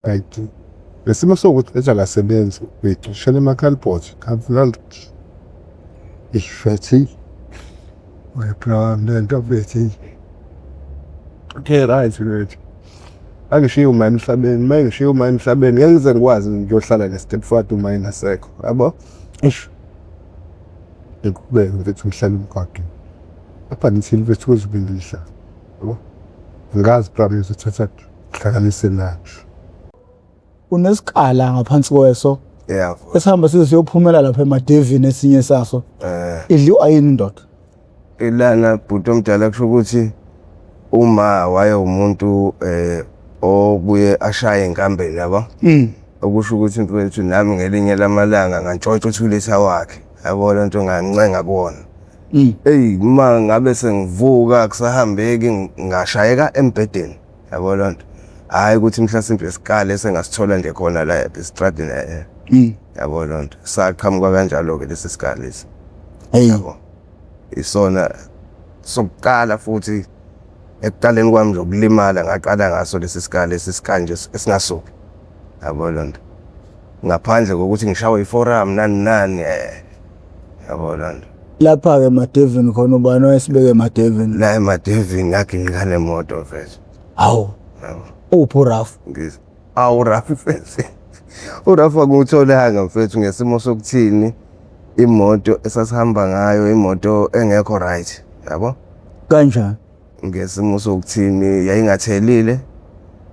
ID. Lesimo sokuthi ethi akasebenzi uyicushela emakhalibhothi kanti Ishwethi. Uyabra lento bethi. Okay, right right. Angishiye uma emhlabeni, uma ngishiye uma emhlabeni ngeke ngize ngikwazi ngiyohlala ne-stepfather uma engasekho, yabo? Eish. Ngiqhubeke mfethu ngihlale emgwaqeni. Lapha ngithini mfethu kuzobe ngihlala, yabo? Angazi bra ngizothatha hlanganise nani. Unesikala ngaphansi kweso Yeah. esihamba size siyophumela lapha emadevini esinye saso. Eh. Idliwa yini indoda? Ilana bhuti omdala kusho ukuthi uma waye umuntu obuye ashaye enkambeni yabo. Okusho ukuthi mfethu nami ngelinye lamalanga ngantshontsha uthulisa wakhe. Yabo lento ngancenga kuwona. Eyi uma ngabe sengivuka kusahambeki ngashayeka embhedeni. Yabo lonto. Hayi ukuthi mhlasimbe isikale sengasithola nje khona la estradini eh. Yabo lonto. Saqhamuka kanjalo ke lesi sikale lesi. Hey. Yabo. Isona sokuqala futhi ekuqaleni kwami nje ukulimala ngaqala ngaso lesi sikale esisikanje esingasuki. Yabo lonto. Ngaphandle kokuthi ngishawe iforum nani nani eh. Yabo lonto. Lapha ke emadevini khona ubani owayesibeke emadevini? La emadevini ngaginqika nemoto mfethu. Hawu. Yabo. Uphi uRalph? Ngiz awu Ralph mfethu. uRalph akutholanga mfethu ngesimo sokuthini imoto esasihamba ngayo imoto engekho right yabo. Kanjani? Ngesimo sokuthini yayingathelile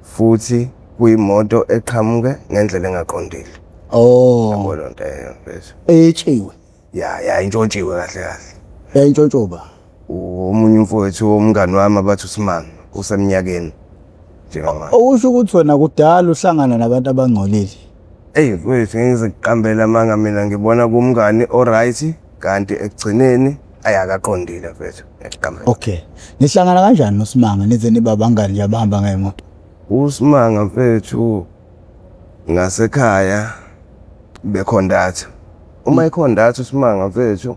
futhi kuyimoto eqhamuke ngendlela engaqondile. Oh. Yabo lonto leyo mfethu. Eyetshiwe. Ya ya intshontshiwe kahle kahle. Yayintshontsho ba? Omunye umfowethu umngani wami abathi uSimanga useminyakeni njengamanje. Okusho ukuthi wena kudala uhlangana nabantu abangcolile. Eyi mfowethu ngeke ngize ngiqambele amanga mina ngibona kumngani o-right kanti ekugcineni ayi akaqondile mfethu ngiyaqambela. Okay. Nihlangana kanjani noSimanga nize nibe abangani nje abahamba ngemoto? USimanga mfethu ngasekhaya bekhondatha. Uma ekhondatha uSimanga mfethu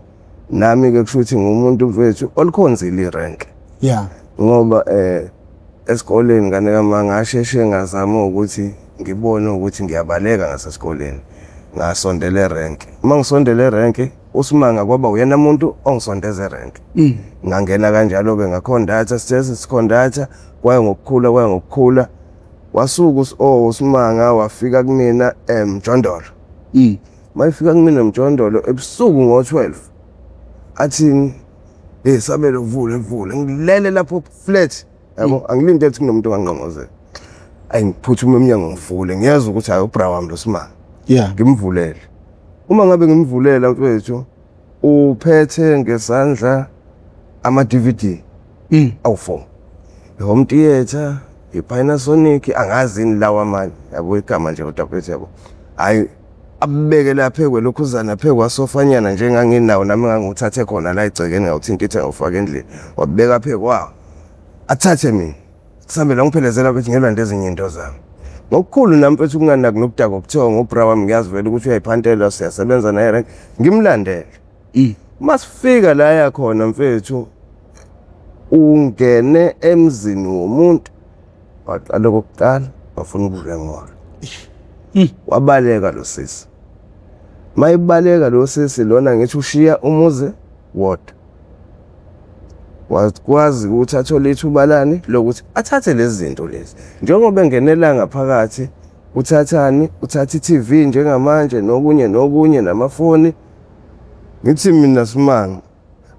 nami ke kusho ukuthi ngumuntu mfethu olikhonzile irenk. Yeah. Ngoba esikoleni ngane kama ngasheshe ngazama ukuthi ngibone ukuthi ngiyabaleka ngasesikoleni ngasondela erenk. Uma ngisondela erenk uSimanga kwaba uyena umuntu ongisondeza erenk. Ngangena kanjalo ke ngakhondatha sithe sikhondatha kwaye ngokukhula kwaye ngokukhula wasuka uSimanga wafika kumina emjondolo. Mayifika kumina emjondolo ebusuku ngo-12 athi hey Sabelo vule vule ngilele lapho flat yabo angilinde ukuthi kunomuntu ongangqongqozela. Ayi ngiphuthume emnyango ngivule ngiyezwa ukuthi hayi ubra wami lo Simanga. Yeah. Ngimvulele. Uma ngabe ngimvulela mfethu uphethe ngesandla ama DVD awu4. I-home theater, i-Panasonic angazi yini lawa manje yabo igama nje kodwa mfethu yabo. Hayi abeke lapha kwelokhuzana phe kwasofanyana njenganginawo nami nganguthathe khona la egcekeni ngawuthintitha ngawufaka endlini wabeka phe kwawo. Athathe mina. Sihambela ngiphelezela mfethu ngelwande ezinye into zami. Ngokukhulu nami mfethu kunganaki nokudaka obuthongo ubra wami ngiyazi vele ukuthi uyayiphantela siyasebenza naye rank ngimlandele. Masifika la yakhona mfethu ungene emzini womuntu waqala okokuqala wafuna ukudlwengula. Wabaleka lo sisi. Mayibaleka lo sisi lona ngithi ushiya umuzi wodwa. Wakwazi ukuthi athole ithuba lani lokuthi athathe lezi zinto lezi. Njengoba engenela ngaphakathi uthathani uthatha i-TV njengamanje nokunye nokunye namafoni. Ngithi mina Simanga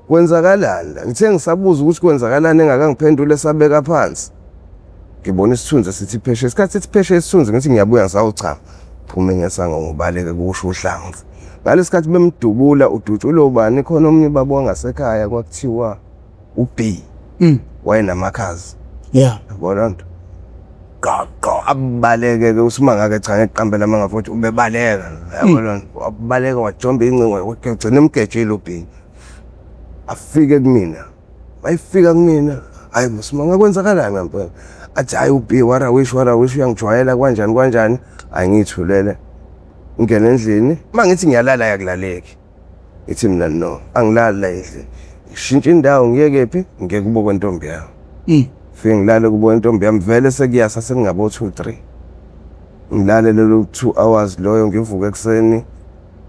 kwenzakalani la? Ngithe ngisabuza ukuthi kwenzakalani engakangiphendule sabeka phansi. Ngibona isithunzi sithi pheshe isikhathi sithi pheshe isithunzi ngithi ngiyabuya ngisawuchama. Phume ngesango ngibaleke kusho uhlamvu. Ngalesikhathi bemdubula udutshulwe ubani khona omunye ubaba wangasekhaya kwakuthiwa uB. Wayenamakhazi. Yeah. Yabona nto. Gqo abaleke ke uSimanga ke cha ngeqambela amanga futhi ubebaleka. Yabona nto. Wabaleka wajomba incingo wagcina emgejile uB. Afike kumina. Mayifika kumina hayi Simanga kwenzakalani ngempela? Athi hayi uB warawish warawish uyangijwayela kanjani kanjani. Hayi ngithulele. Ngene endlini mangithi ngiyalala yakulaleki. Ngithi mina no angilali la endlini. Ngishintsha indawo ngiye kephi? Ngiye kubo kwentombi yami. Fike ngilale kubo kwentombi yami vele sekuyasa sekungabo 2 3. Ngilale lelo 2 hours loyo, ngivuke ekuseni,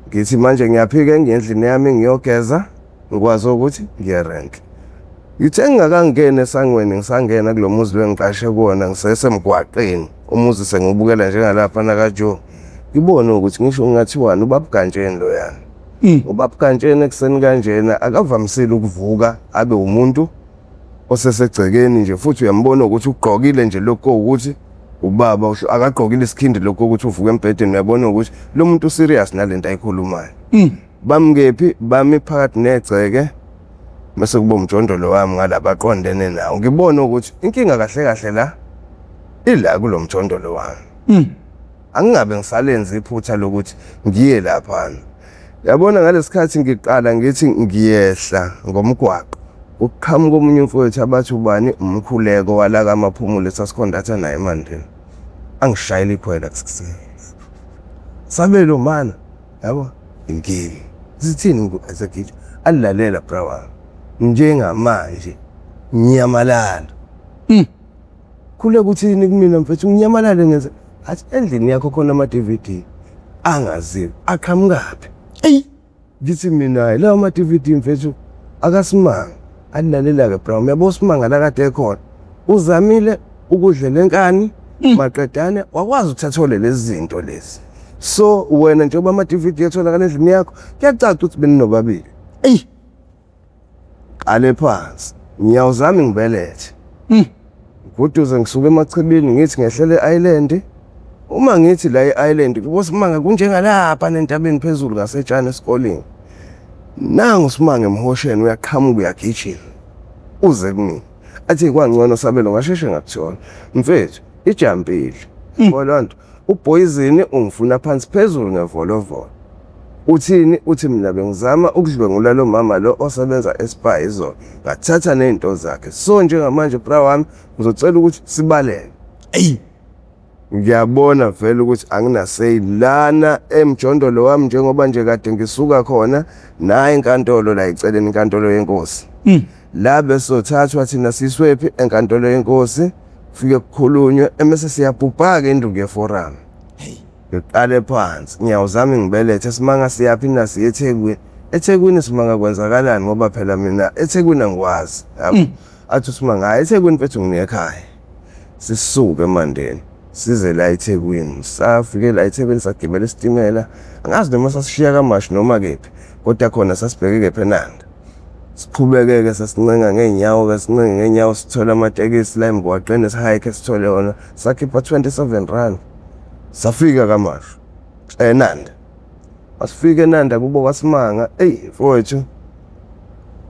ngithi manje ngiyaphika ngendlini yami, ngiyogeza, ngikwazi ukuthi ngiye renk. Ngithe ngingakangeni esangweni, ngisangena kulo muzi lo engiqashe kuwona, ngisesemgwaqeni, umuzi sengiwubukela njengalapha nakaJoe, ngibone ukuthi ngisho ngingathiwani ubaba Gantsheni loyana. Ubaba Gantsheni ekuseni kanjena akavamisile ukuvuka abe umuntu osesegcekeni nje, futhi uyambona ukuthi ugqokile nje lokho ukuthi ubaba akagqokile isikhindi lokho ukuthi uvuka embhedeni, uyabona ukuthi lo muntu userious nalento ayikhulumayo. Bamkephi bami phakathi negceke, bese kuba umjondolo wami ngalabaqondene nawo, ngibone ukuthi inkinga kahle kahle la ila kulo mjondolo wami. Angingabe ngisalenza iphutha lokuthi ngiye laphana. Yabona, ngalesikhathi ngiqala ngithi ngiyehla ngomgwaqo, ukuqhamuka omunye umfowethu abathi ubani, umkhuleko wala kaMaphumulo esasikhondatha naye eMandeni, angishayela ikhwela kuseni. Sabelo mana, yabo inkinga zithini ngisegithi alilalela bra wami, njengamanje ngiyamalala. Khuleka uthini kumina mfethu, nginyamalale ngenze athi endlini yakho khona ama-DVD angaziwa aqhamukaphi? Eyi. Ngithi mina hayi, lawo ma-DVD mfethu akasimanga. Alilalela-ke bra, uyabo uSimanga la kade ekhona uzamile ukudlela enkani maqedane wakwazi ukuthi athole lezi zinto lezi. So wena njengoba ama-DVD etholakala endlini yakho, kuyacaca ukuthi beninobabili. Eyi. Qale phansi ngiyawuzami ngibelethe, nguduze ngisuke emachibini, ngithi ngehlele e-island. Uma ngithi la e-island kuboSimanga kunjengalapha nentabeni phezulu ngasetshani esikoleni, nangu Simanga emhosheni uyaqhamuka, uyagijima uze kumina, athi kwangcono Sabelo ngasheshe ngakuthola mfethu, ijampile yabo nto, upoison ungifuna phansi phezulu ngevolovolo. Uthini? Uthi mina bengizama ukudlwengula lo mama lo osebenza eSpar izolo, ngathatha nezinto zakhe. So njengamanje bra wami ngizocela ukuthi sibaleke. Eyi. Ngiyabona vele ukuthi anginasey lana emjondolo wami, njengoba nje kade ngisuka khona nayi inkantolo la eceleni, inkantolo yenkosi la, besothathwa thina siswephi enkantolo yenkosi, kufike kukhulunywe, emese siyabhubha-ke induku yeforum. Ngiqale phansi ngiyawuzama ngibelethe. Simanga, siyaphi na? Siye eThekwini. EThekwini Simanga kwenzakalani? Ngoba phela mina eThekwini angikwazi, yabo. Athi uSimanga, hayi, eThekwini mfethu nginekhaya. Sisuke eMandeni size la eThekwini. Safike la eThekwini, sagibela isitimela, angazi noma sasishiya KwaMashu noma kephi, kodwa khona sasibheke kephi, eNanda. Siqhubeke-ke, sasincenga ngey'nyawo-ke, sincenge ngey'nyawo, sithole amatekisi la emgwaqeni, esihayikhe sithole wona, sakhipha 27 rand, safika KwaMashu, eNanda. Masifika eNanda kubo kwaSimanga, eyi mfowethu,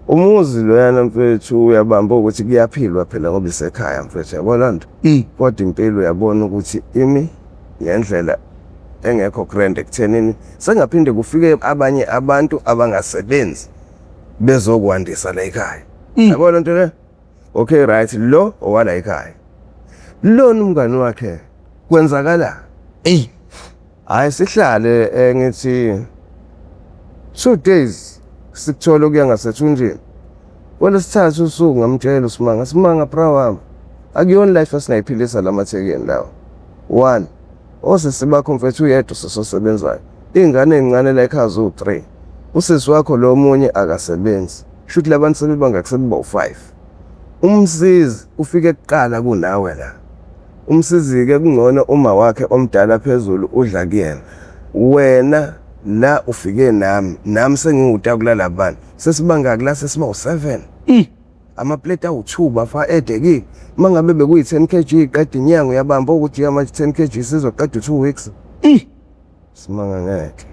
umuzi loyana mfethu uyabamba ukuthi kuyaphilwa phela ngoba isekhaya mfethu, yabona nto. Kodwa impilo uyabona ukuthi imi ngendlela engekho grand ekuthenini sengaphinde kufike abanye abantu abangasebenzi bezokwandisa la ekhaya, yabona nto le. Okay, right, lo owala ekhaya lona umngani wakhe kwenzakala. Eyi. Hayi, sihlale ngithi 2 days sikuthola ukuya ngasethunjini. Kwelesithathu usuku ngamtshela uSimanga, "Simanga bra wami, akuyona life esingayiphilisa lamathekeni lawo. One, osisi bakho mfethu uyedwa usisi osebenzayo, iy'ngane ey'ncane la ekhaya ziwu-three, usisi wakho lo omunye akasebenzi, shuthi labantu sebebangaki? Sebeba u-five. Umsizi ufike kuqala kunawe la. Umsizi-ke kungcono uma wakhe omdala phezulu udla kuyena. Wena la ufike nami, nami sengiwutaku lala bantu. Sesibangaki la? Sesiba u-seven. Amapleti awu-2 bafa edekile. Uma ngabe bekuyi-10 kg iqeda inyanga, uyabamba ukuthi manje 10 kg sizoqeda u-2 weeks. Simanga ngeke.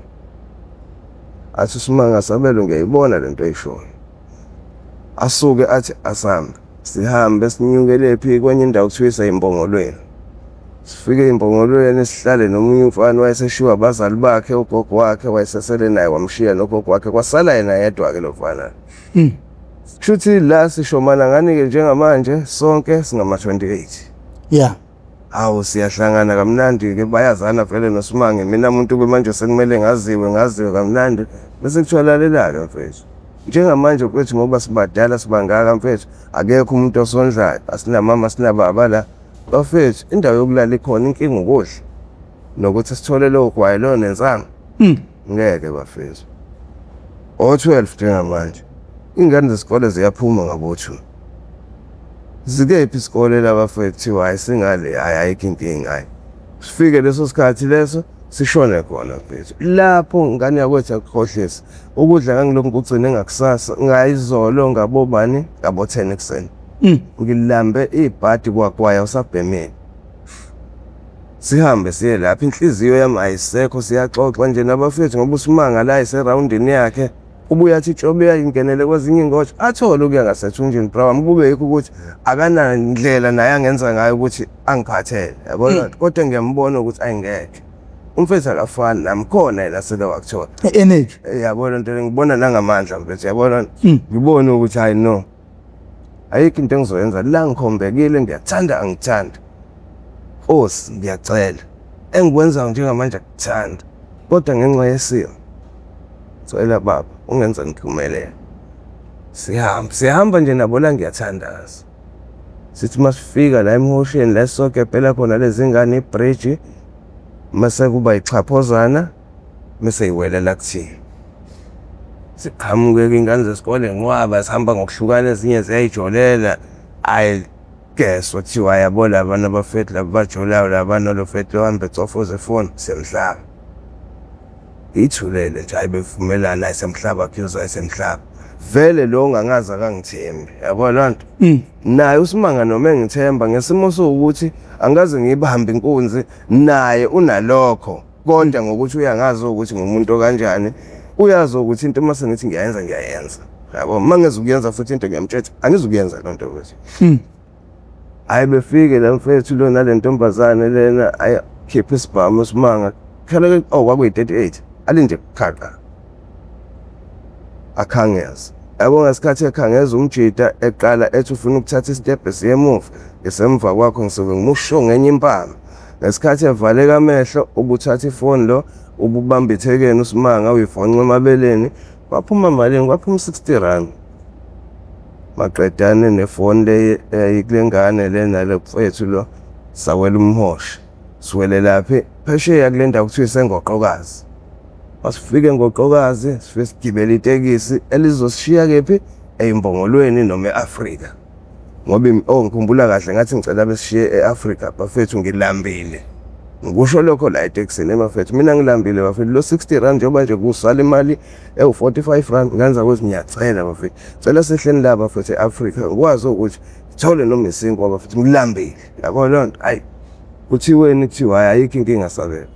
Athi uSimanga, "Sabelo, ngiyayibona lento oyishoyo." Asuke athi asambe. Sihambe sinyukele phi, kwenye indawo kuthiwa iseyimbongolweni. Sifike eyimbongolweni sihlale nomunye umfana wayeseshiwe abazali bakhe, ugogo wakhe wayesesele naye, wamshiya nogogo wakhe, kwasala yena yedwa-ke lo mfana. Kushuthi la sishomana ngani-ke njengamanje sonke singama-28. Hawu, siyahlangana kamnandi-ke, bayazana vele noSimange. Mina muntu-ke manje sekumele ngaziwe, ngaziwe kamnandi. Bese kuthiwa lalela-ke mfethu. Njengamanje mfethu ngoba sibadala sibangaka mfethu, akekho umuntu osondlayo, asinamama asinababa la. Bafethu, indawo yokulala ikhona, inkinga ukudla. Nokuthi sithole lowo gwayi lo nensangu. Ngeke bafethu. O-12 njengamanje. Iy'ngane zesikole ziyaphuma ngabo-2. Zikephi isikole la bafethu kuthiwa hhayi singale hhayi ayikho inkinga hhayi. Sifike leso sikhathi leso sishone khona mfethu. Lapho ngane yakwethu akukhohlisi. Ukudla ngangilokhu ngikugcine ngakusasa ngayizolo ngabobani ngabo-10 ekuseni. Ngilambe ibhadi kwagwayi awusabhemile. Sihambe siye lapho inhliziyo yami ayisekho siyaxoxa nje nabafethu ngoba uSimanga la iserawundini yakhe. Ubuye athi tshobe uyayingenele kwezinye iy'ngotsha athole ukuya ngasethunjini bra wami kube yikho ukuthi akanandlela naye angenza ngayo ukuthi angiphathele yabona kodwa ngiyambona ukuthi ayingeke umfethu akafani nami khona yena sele wakuthola. I-energy. Yabo lento le ngibona nangamandla mfethu yabona ngibone ukuthi hayi no ayikho into engizoyenza la ngikhombekile ngiyathanda angithandi. Nkosi ngiyacela engikwenzayo njengamanje akuthandi kodwa ngenxa yesimo cela baba ungenza ngiphumelele. Sihamba sihamba nje nabo la ngiyathandaza. Sithi masifika la emhosheni la esizokepela khona lezi ngane ibridge mase kuba ixhaphozana mese iwelela kuthina. Siqhamuke-ke iy'ngane zesikole nqwaba zihamba ngokuhlukana ezinye ziyayijolela. Ayi keswa kuthiwa yabo labana abafethu laba bajolayo laba nalo fethu lohambe ecofoza efoni semhlaba. Ithulele nje hayi bevumelana hayi semhlaba kuyozwa hayi semhlaba. Vele lo ngangazi akangithembi yabo loo nto. Naye uSimanga noma engithemba ngesimo sokuthi angikaze ngiyibambe inkunzi naye unalokho kodwa ngokuthi uyangazi ukuthi ngumuntu okanjani uyazi ukuthi into uma sengithi ngiyayenza ngiyayenza yabo uma ngezukuyenza futhi into ngiyamtshela angizukuyenza loo nto ukuthi Hhayi befike la mfethu lo nale ntombazane lena ayi khipha isibhamu uSimanga khala oh kwakuyi-38 alinde khaqa akhangeza yabo ngesikhathi ekhangeza umjita eqala ethi ufuna ukuthatha isitebhe siye emuva ngisemva kwakho ngisuke ngimusho ngenye impama ngesikhathi evaleka amehlo ubuthatha ifoni lo ububamba ithekeni uSimanga uyifonca emabeleni kwaphuma malini kwaphuma 60 rand maqedane nefoni le eyayikule ngane le nale mfethu lo sawela umhosha siwelelaphi phesheya kule ndawo kuthiwa isengoqokazi masifike engoqokazi sifike sigibele itekisi elizosishiya kephi eyimbongolweni noma e-Afrika ngoba oh ngikhumbula kahle ngathi ngicela besishiye e-Afrika bafethu ngilambile ngikusho lokho la etekisini bafethu mina ngilambile bafethu lo 60 rand njengoba nje kusala imali ewu-45 rand ngenza ukuthi ngiyacela bafethu cela sehleni la bafethu e-Afrika ngikwazi ukuthi ngithole noma isinkwa bafethu ngilambile yabo loo nto ayi kuthiweni kuthiwa hhayi ayikho inkinga sabela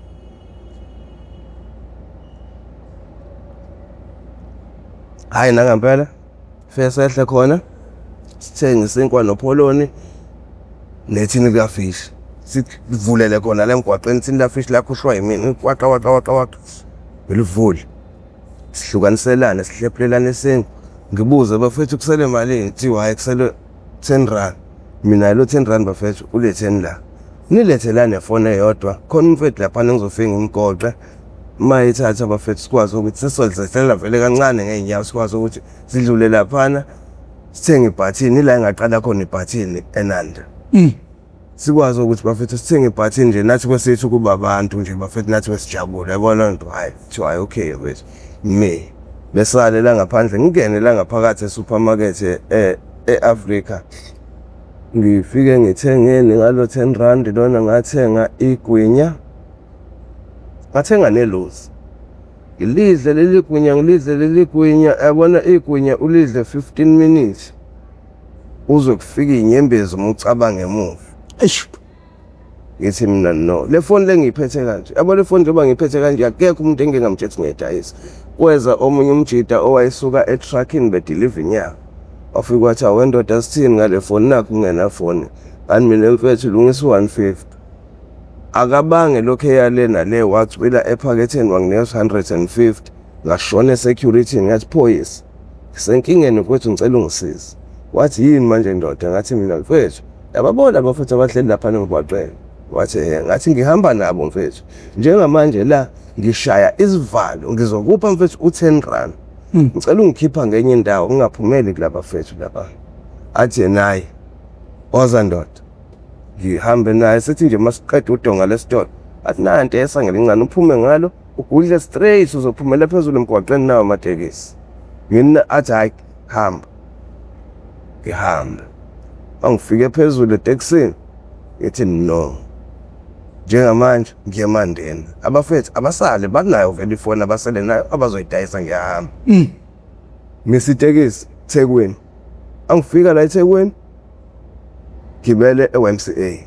hhayi nangampela fike sehle khona sithenge isinkwa nopholoni nethini likafishi sivulele khona la emgwaqeni ithini lafishi lakhuhlwa yimina waqa waqa waqa waqa ngilivule sihlukaniselane sihlephulelane isinkwa ngibuze bafethu kusele malini kuthiwa hhayi kusele 10 rand mina lo 10 rand bafethu uletheni la nilethe la nefoni eyodwa khona umfethu laphana ngizofika ngimgoqe uma ethatha bafethu sikwazi ukuthi sesizozehlela vele kancane ngey'nyawo sikwazi ukuthi sidlule laphana sithenge ibhathini ila engaqala khona ibhathini eNanda sikwazi ukuthi bafethu sithenge ibhathini nje nathi kwesithi ukuba abantu nje bafethu nathi besijabule yabona nto hayi kuthiwa hayi okay mfethu me besale la ngaphandle ngingene la ngaphakathi esupermarket e-Afrika ngifike ngithengeni ngalo 10 rand lona ngathenga igwinya ngathenga nelozi ngilidle leli gwinya ngilidle leli gwinya yabona igwinya ulidle 15 minutes uze kufika inyembezi uma ucabanga emuva. Eish. Ngithi mina no, le foni le ngiyiphethe kanje. Yabo le foni njengoba ngiyiphethe kanje akekho umuntu engike ngamtshela ukuthi ngiyayidayisa. Kweza omunye umjita owayesuka etruckini bediliva inyama. Wafika wathi awu wendoda sithini ngale foni nakhu kungenafoni. Kanti mina mfethu lungisa u-150. Akabange lokhu eya le nale wacwila ephaketheni wanginikeza 150 ngashona esecurity ngathi phoyisa Ngisenkingeni mfowethu ngicela ungisize. Wathi yini manje ndoda? Ngathi mina mfowethu yababona abafowethu abahleli lapha emgwaqeni. Wathi eh, ngathi ngihamba nabo mfethu. Njengamanje la ngishaya isivalo ngizokupha mfethu u-10 rand. Ngicela ungikhipha ngenye indawo ngingaphumeli kulaba fethu laba. Athi yena hayi woza ndoda. Ngihambe naye sithi nje masiqeda udonga lesitolo. Athi nanti esangela incane uphume ngalo ugudle straight uzophumela phezulu emgwaqeni nawo amatekisi. Ngina athi hayi hamba. Ngihambe. Mangifike phezulu etekisini ngithi no. Njengamanje ngiye eMandeni. Abafethu abasale banayo vele ifoni abasele nayo abazoyidayisa ngiyahamba. Misa itekisi Thekwini. Angifika la eThekwini gibele e-YMCA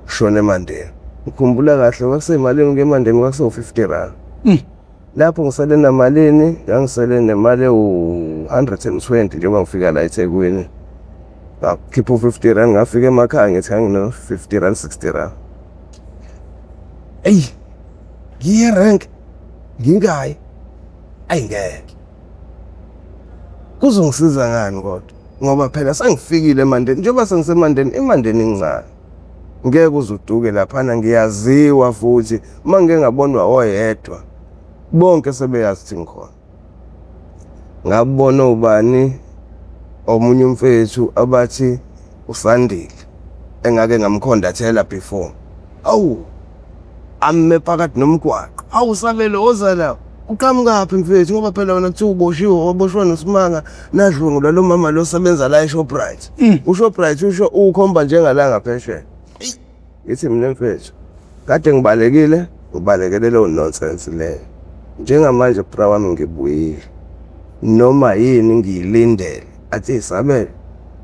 shona eMandeni. Ngikhumbula kahle kwakuseyimalini kuye eMandeni kwakusewu-50 rand. Lapho ngisele namalini ngangisele nemali ewu-120 njengoba ngifika la eThekwini. Ngakhipha u-50 rand ngafika emakhaya ngithi ngangino-50 rand 60 rand. Eyi ngiye rank ngingayi ayi ngeke. Kuzongisiza ngani kodwa ngoba phela sengifikile eMandeni njengoba sengiseMandeni iMandeni incane. Ngeke uze uduke laphana ngiyaziwa futhi uma ngike ngabonwa oyedwa bonke sebeyazi ukuthi ngikhona. Ngabona ubani omunye umfethu abathi uSandile engake ngamkhondathela before. Awu ame phakathi nomgwaqo. Awu Sabelo woza la. Uqhamukaphi mfethu ngoba phela wena kuthiwa uboshiwe waboshwa noSimanga nadlwengulwa lo mama lo sebenza la eShoprite. UShoprite usho ukhomba njengala ngaphesheya. Ngithi mina mfethu kade ngibalekile ngibalekele leyo nonsense leyo. Njengamanje bra wami ngibuyile. Noma yini ngiyilindele. Athi Sabelo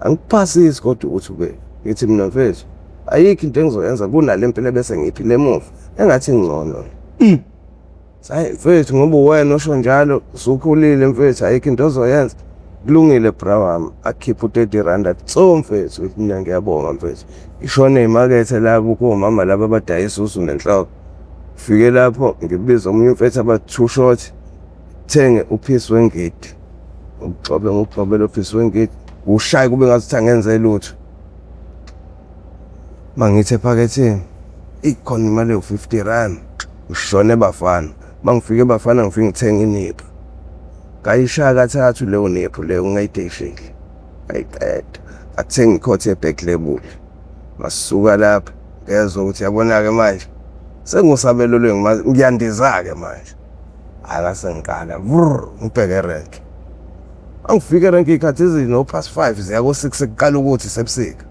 angikuphasisi kodwa ukuthi ube. Ngithi mina mfethu ayikho into engizoyenza kunale mpilo ebese ngiyiphile emuva engathi ngcono. Hayi mfethu ngoba uwena osho njalo usukhulile mfethu ayikho into ozoyenza. Kulungile bra wami akhiphe u-30 rand athi tso mfethu ngithi mina ngiyabonga mfethu. Ishone imakethe lapho komama laba abadayisa usu nenhloko. Fike lapho ngibiza omunye umfethu abathi two short thenge uphisi wengidi. Ugxobe ngugxobe lo phisi wengidi ushaye kube ngathi angenze lutho. Mangithi ephaketheni ikhona imali ewu-50 rand ngishone bafana. Mangifike bafana ngifike ngithenga iniphu. Ngayishaya kathathu leyo niphu leyo ngayideshile. Ngayiqeda. Ngathenga ikhotha ye-Black Label. Ngasuka lapho ngezwa ukuthi yabona-ke manje sengiwusabelo lo ngiyandiza-ke manje. Hhayi ngase ngiqala vrr ngibheke erenki. Angifike erenki iy'khathi ezino-past 5 ziya ko-6 sekuqala ukuthi sebusika.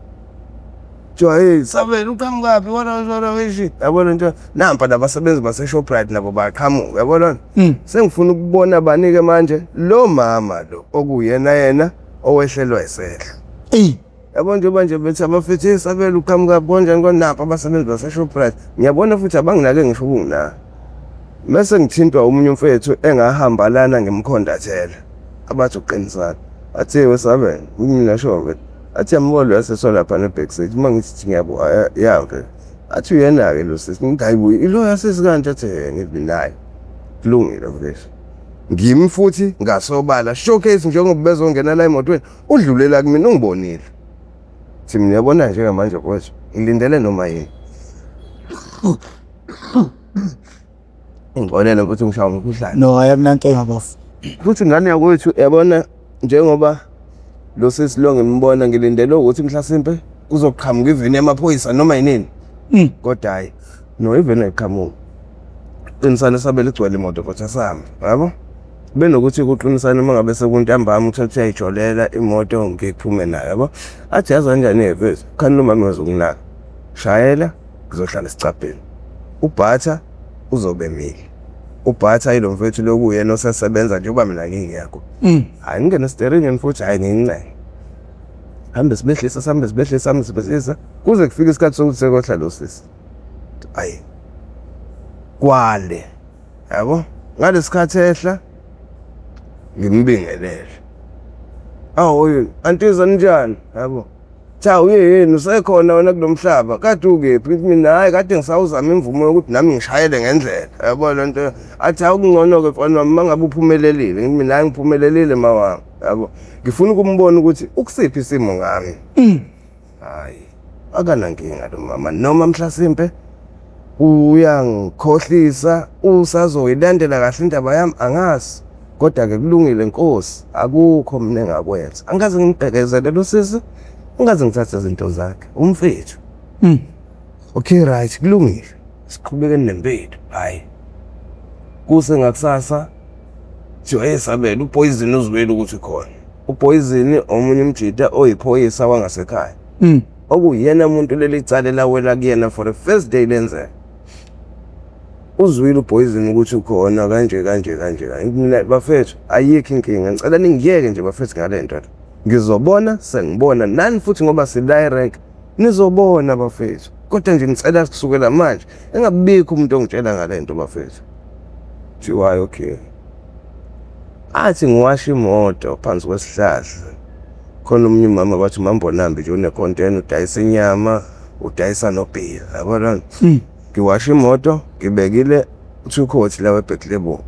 Kuthiwa hey Sabelo uqhamukaphi wona wona wishi yabona nje nampa nabasebenzi base-Shoprite nabo baqhamuka yabona sengifuna ukubona bani-ke manje lo mama lo okuyena yena owehlelwa isehlo. Eyi Yabo njengoba nje bethi abafethu hey Sabelo uqhamukaphi kanjani kwanapha abasebenzi base-Shoprite ngiyabona futhi abanginake ngisho ukunginaka. Mese ngithintwa omunye umfethu engahamba lana ngimkhondathela abathi uqinisana athi we Sabelo mina sho mfethu athi yambona lo yaseso lapha ne-back seat uma ngithi ngiyabuka ya mfethu athi uyena-ke lo sisi ngithi hayi bo ilo yasisi kanje athi he ngithi naye kulungile mfethu ngimi futhi ngasobala showcase njengoba bezongena la emotweni udlulela kumina ungibonile thi mina yabona njengamanje mfowethu ngilindele noma yini ngixolele ukuthi ngishaya umkhuhlane. No, akunankinga bafo. Futhi ngane yakwethu yabona njengoba lo sisi lo ngimbona ngilindele ukuthi mhlasimpe kuzoqhamuka iveni yamaphoyisa noma yinini. Kodwa hayi no iveni ayiqhamuki. Qinisane sabele igcwele imoto kodwa sami, yabo? Benokuthi kuqinisane uma ngabe sekuntambama uthole ukuthi uyayijolela imoto ngiphume nayo, yabo? Athi yazi kanjani-ke mfethu, khani lo mama uzokunaka. Shayela ngizohlala esicabheni. Ubhatha uzobe emile. Ubhatha yilo mfethu lokuyena osesebenza njengoba mina ngingekho. Hayi ngingene esiteringini futhi hayi ngiyincenge. Hambe sibehlisa sihambe sibehlisa hambe sibehlisa kuze kufike isikhathi sokuthi sekohla lo sisi. Ayi kwale yabo ngalesikhathi ehla ngimbingelele. Awu antiza ninjani yabo. Cha uyeyeni usekhona wena kulo mhlaba kade ukephi ngithi mina hayi kade ngisawuzama imvumo yokuthi nami ngishayele ngendlela yabo le nto athi awukungcono-ke mfana wami uma ngabe uphumelelile ngithi mina hayi ngiphumelelile mawami yabo ngifuna ukumbona ukuthi ukusiphi isimo ngami hayi akanankinga lo mama noma mhlasimpe uyangikhohlisa usazoyilandela kahle indaba yami angazi kodwa-ke kulungile nkosi akukho mina engakwenza angikaze ngimbhekezele lo sisi angikaze ngithathe izinto zakhe umfethu okay right kulungile. Siqhubeke nempilo. Hayi. Kuse ngakusasa siyayesabela upoison uzwile ukuthi khona. Upoison omunye umjita oyiphoyisa wangasekhaya. Okuyena umuntu leli cala elawela kuyena for the first day lenzeka. Uzwile upoison ukuthi ukhona kanje kanje kanje kanje. Mina bafethu ayikho inkinga. Ngicela ningiyeke nje bafethu ngale nto. Ngizobona sengibona nani futhi ngoba sila rank nizobona bafethu. Kodwa nje ngicela kusukela manje engabikho umuntu ongitshela ngale nto bafethu. Thiwa okay. Athi ngiwasha imoto phansi kwesihlahla. Khona omunye umama bathi uMambonambi nje une-container udayisa inyama, udayisa nobhiya. Yabona? Ngiwasha imoto ngibekile two coats la we-Black.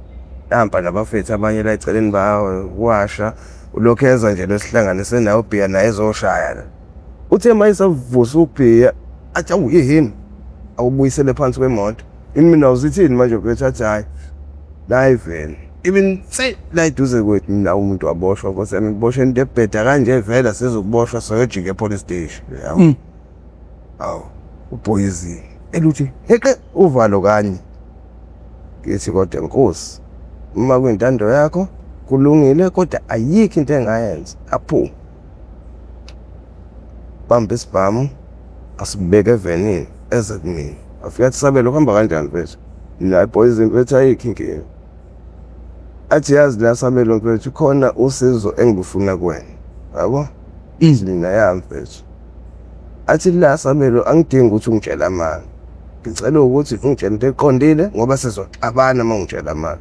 Nampa nabafethu abanye la eceleni bayawasha. Ulokhu eza nje lesihlanganise naye ubhiya naye ezoshaya la. Uthe mayesavusa ubhiya athi awu yini awubuyisele phansi kwemoto. Mina uzithini manje mfethu athi hayi la iveni. Even se la eduze kwethu mina umuntu waboshwa nkosi yami kuboshwe into ebheda kanje vele sizokuboshwa soyojika e-police station. Yabo. Awu upoison. Eluthi heqe uvalo kanye. Ngithi kodwa Nkosi uma kuyintando yakho kulungile kodwa ayikho into engayenza aphume. Bamba isibhamu asibeke evenini eze kumina. Afika athi Sabelo uhamba kanjani mfethu? Mina poison mfethu ayikho inkinga. Athi yazi la Sabelo mfethu khona usizo engilufuna kuwena. Yabo? Mina ya mfethu. Athi la Sabelo angidingi ukuthi ungitshele amanga. Ngicela ukuthi ungitshele into eqondile ngoba sizoxabana uma ungitshela amanga.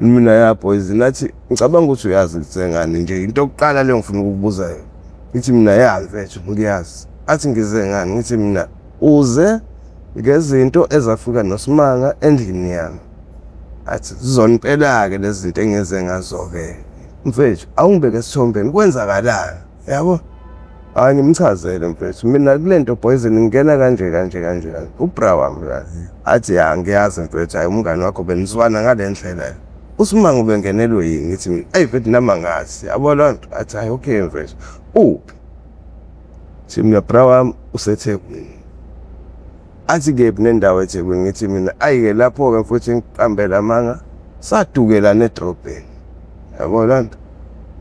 Mina ya poison athi ngicabanga ukuthi uyazi ngizengani nje into yokuqala leyo ngifuna ukukubuza yona. Ngithi mina ya mfethu ngiyazi. Athi ngize ngani? Ngithi mina uze ngezinto ezafika noSimanga endlini yami. Athi zizona impela-ke lezi zinto engize ngazo-ke. Mfethu awungibeke esithombeni kwenzakalani? Yabo? Hayi ngimchazele mfethu mina kule nto poison ngingena kanje kanje kanje kanje. Ubra wami la. Athi ya ngiyazi mfethu hayi umngani wakho benizwana ngale ndlela. USimanga ubengenelwe yini? Ngithi mina eyi mfethu nami angazi. Yabo loo nto? Athi hayi okay mfethu. Uphi? Thi mina bra wami useThekwini. Athi kephi nendawo eThekwini? Ngithi mina ayi-ke lapho-ke futhi ngiqambela amanga sadukelana edrobheni. Yabo loo nto?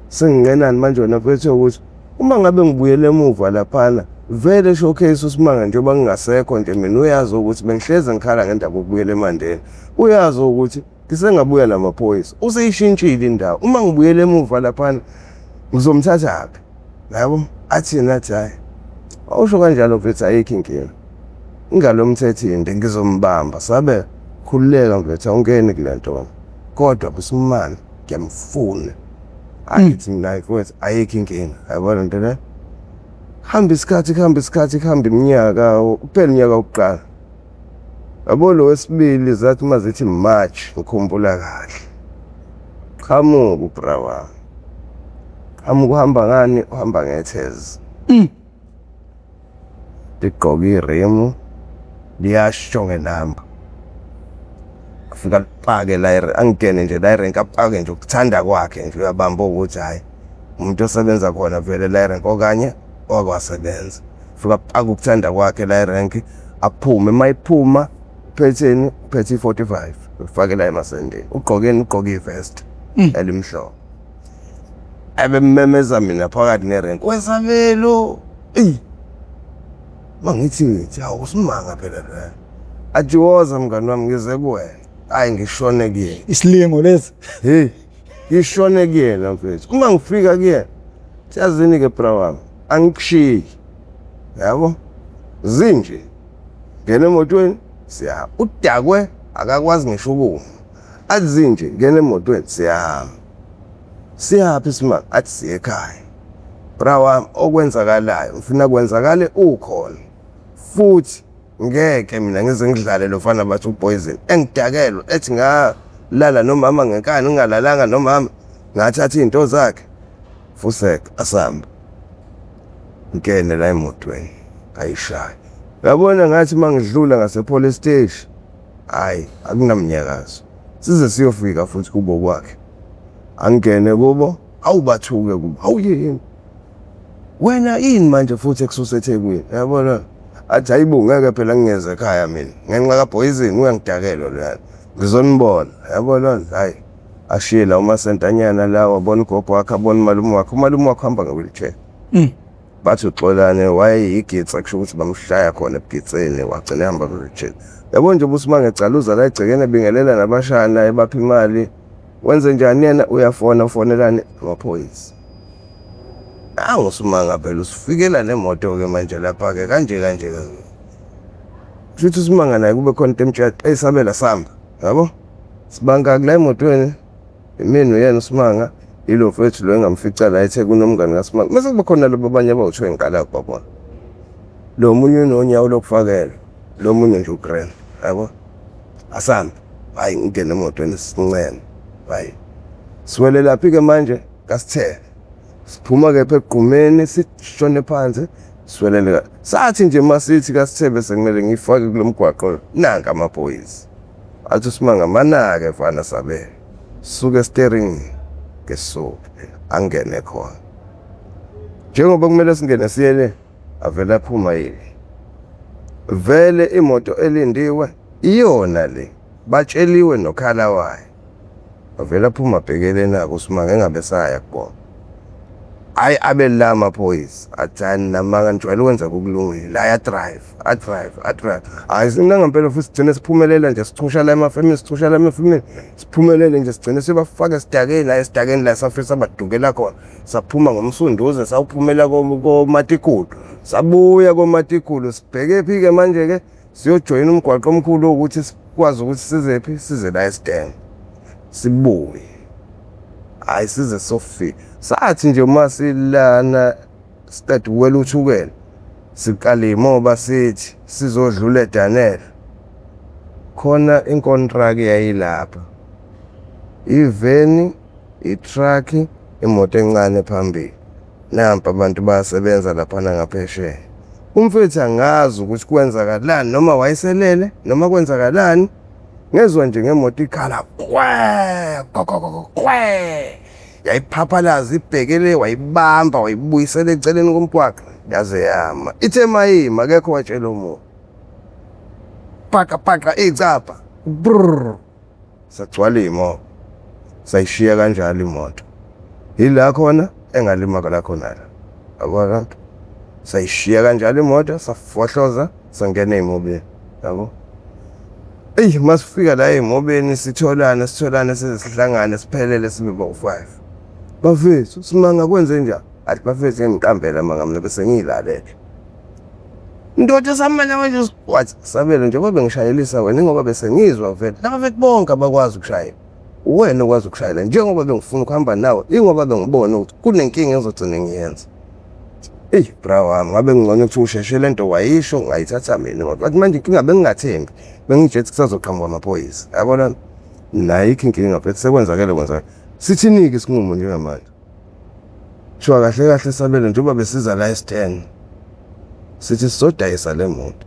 Senginqenani manje wena mfethu ukuthi uma ngabe ngibuyele emuva laphana vele showcase uSimanga njengoba ngingasekho nje mina uyazi ukuthi bengihlezi ngikhala ngendaba yokubuyela eMandeni. Uyazi ukuthi ngisengabuya namaphoyisa. Useyishintshile indawo. Uma ngibuyele emuva laphana ngizomthathaphi? Yabo? Athi yena athi hhayi. Awusho kanjalo mfethu ayikho inkinga. Ingalo yomthetho inde ngizombamba sabe khululeka mfethu awungeni kule nto. Kodwa kuSimanga ngiyamfuna. Hayi ngithi mina hayi mfowethu ayikho inkinga. Yabona nto le? Kuhamba isikhathi kuhamba isikhathi kuhamba iminyaka kuphela unyaka wokuqala. Yabo lo wesibili zathi uma zithi March ngikhumbula kahle. Qhamuka ubra wami. Qhamuka uhamba ngani? Uhamba ngethezi. Ligqoke irimu liyasho ngenamba. Afika lipake la angene nje la erenki apake nje ukuthanda kwakhe nje uyabamba ukuthi hhayi umuntu osebenza khona vele la erenki okanye wakwasebenza. Fika apake ukuthanda kwakhe la erenki aphume mayiphuma uphetheni uphethe i-45 ufake la emasendeni ugqokeni ugqoke ivest elimhlophe. Ebemmemeza mina phakathi nerenki weSabelo eyi mangithi ngithi hawu uSimanga phela loya. Athi woza mngani wami ngize kuwena. Hayi ngishone kuyena. Isilingo lesi. Hey, ngishone kuyena mfethu. Uma ngifika kuyena, siyazini ke bra wami, angikushiyi. Yabo? Zinje. Ngena emotweni siyahamba. Udakwe akakwazi ngisho ukuma. Athi zinje ngena emotweni siyahamba. Siyaphi Simanga? Athi siye ekhaya. Bra wami okwenzakalayo ngifuna kwenzakale ukhona. Futhi ngeke mina ngize ngidlale lo fana bathi upoison engidakelwe ethi ngalala nomama ngenkani ngingalalanga nomama ngathatha izinto zakhe fusek asamba ngene la emotweni ayishaya uyabona ngathi mangidlula ngase police station hayi akunamnyakazo size siyofika futhi kubo kwakhe angene kubo awubathuke kubo awuyini wena yini manje futhi ekususa eThekwini yabona Athi hayibo ngeke phela ngingeze ekhaya mina ngenxa kapoison uyangidakelwa loyana. Ngizonibona yabo lona hayi ashiye la umasentanyana la wabona ugogo wakhe abona umalume wakhe umalume wakhe uhamba nge-wheelchair. Bathi uXolane wayeyigitsa kusho ukuthi bamshaya khona ebugitseni wagcina ehamba nge-wheelchair. Yabo nje ubusimanga egcaluza la egcekeni ebingelela nabashana ebapha imali. Wenze njani yena uyafona ufonelani amaphoyisa. Nangu uSimanga phela usifikela nemoto-ke manje lapha-ke kanje kanje kanje. Kushuthi uSimanga naye kube khona into emtshela eyisabela samba yabo. Sibangaki la emotweni imina uyena uSimanga yilo mfethu lo engamfica la ethe kunomngani kaSimanga. Mase kuba khona laba abanye abawu-two engiqala ukubabona. Lo munye unonyawo lokufakela lo munye nje ugrand yabo. Asambe hayi ngingene emotweni sincene hayi siwelelaphi-ke manje kasithele siphuma kepha egqumeni sishone phansi siwelele sathi nje masithi kasithebe sekumele ngifake kulo mgwaqo nanka amaphoyisa athi uSimanga manake mfana sabele suke steering ngesuke angene khona njengoba kumele singene siye le avele aphuma yini vele imoto elindiwe iyona le batsheliwe nokhala wayo avele aphuma abhekele nako uSimanga engabe saya kubona hayi abe la amaphoyisa athi hayi namanga nijwayele ukwenza kokulungile hayi adrive adrive adrive hayi sinangempela futhi sigcine siphumelela nje sichusha la emafemini sichusha la emafemini siphumelele nje sigcine sibafaka esidakeni la esidakeni la safike sabadukela khona saphuma ngomsunduze sawuphumela komatikulu sabuya komatikulu sibheke phi-ke manje-ke siyojoyina umgwaqo omkhulu ukuthi sikwazi ukuthi sizephi size la esidenge sibuye hayi size sofika sathi nje uma silana siqeda ukuwela uthukela siqala imoba sithi sizodlula eDanel khona inkontraki yayilapha iveni i-truck imoto encane phambili nampa abantu bayasebenza laphana ngaphesheya umfethu angazi ukuthi kwenzakalani noma wayeselele noma kwenzakalani ngezwa nje ngemoto ikhala kwe kwe yayiphaphalaza ibhekele wayibamba wayibuyisela eceleni komgwaqo yaze yama ithe mayima akekho watshela umuntu paqa paqa icapha brrr sagcwala imoto sayishiya kanjalo imoto yila khona engalimala khona la yabona sayishiya kanjalo imoto safohloza sangena ey'mobeni yabo eyi masifika la ey'mobeni sitholane sitholane size sihlangane siphelele sibe bawu-five bafethu simanga kwenze njani athi bafethu ngiqambela manga mina bese ngiyilalele ndoda samanje manje wathi sabelo njengoba bengishayelisa wena ingoba bese ngizwa vele laba bethu bonke abakwazi ukushayela uwena okwazi ukushayela njengoba bengifuna ukuhamba nawe ingoba bengibona ukuthi kunenkinga engizogcina ngiyenza eyi bra wami ngabe ngcono ukuthi usheshe le nto wayisho ngayithatha mina ngoba bathi manje inkinga bengingathembi bengitshethi kusazoqhamuka amaphoyisa yabona nayikho inkinga mfethu sekwenzakele kwenzakele sithinike isinqumo njengamanje Kuthiwa kahle kahle Sabelo njengoba besiza la esithenga sithi sizodayisa le moto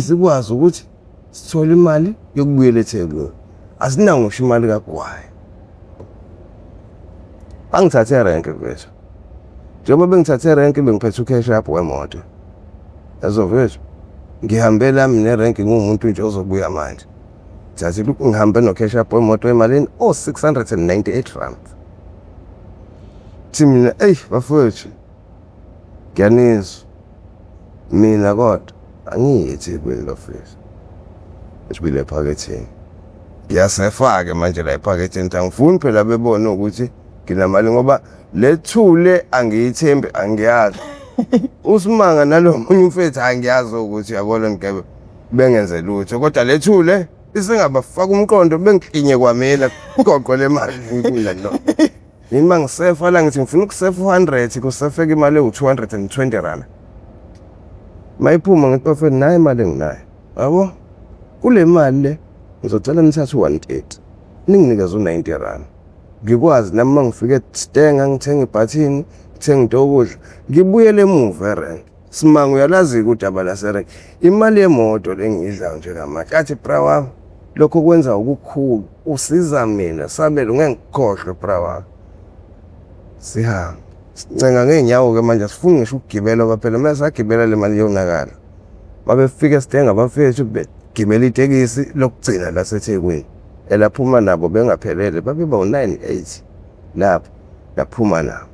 sikwazi ukuthi sithole imali yokubuyela eThekwini asinawo ngisho imali kagwayi bangithathe erenke mfethu njengoba bengithathe erenke bengiphethe ucash up wemoto yazo mfethu ngihambe lami nerenke ngiwumuntu nje ozobuya manje thathe ngihambe no-cash up wemoto emalini o-698 rand thi mina eyi bafowethu ngiyanizwa mina kodwa angiyi eThekwini bafowethu ngibile ephaketheni ngiyasefa-ke manje la ephaketheni ukuthi angifuni phela bebone ukuthi nginamali ngoba le thule angiyithembi angiyazi usimanga nalo munye umfethu angiyazi ukuthi uyabona ngigebe bengenze lutho kodwa le thule isengabafaka umqondo bengiklinye kwamina goqo le mali ngikudla lo Mina uma ngisefa la ngithi ngifuna ukusefa u-100 kusefeka imali ewu-220 rand. Mayiphuma ngithi bafethu nayi imali enginayo. Yabo? Kule mali le ngizocela nithathe u-130 ninginikeze u-90 rand. Ngikwazi nami uma ngifike eStenga ngithenga ibhathini, ngithenga into yokudla, ngibuyele emuva erenki. Simanga uyalazi-ke udaba laserenki. Imali yemoto le engiyidlayo njengamanje. Athi bra wami lokho kwenza okukhulu usiza mina Sabelo ngeke ngikukhohlwe bra wami. Sihambe. Sincenga ngey'nyawo-ke manje asifuni ngisho ukugibela ngoba phela uma sagibela le mali iyonakala. Mabefika esitenga abafethu begibela itekisi lokugcina laseThekwini elaphuma nabo bengaphelele, babe bawu-9 8 lapho laphuma nabo.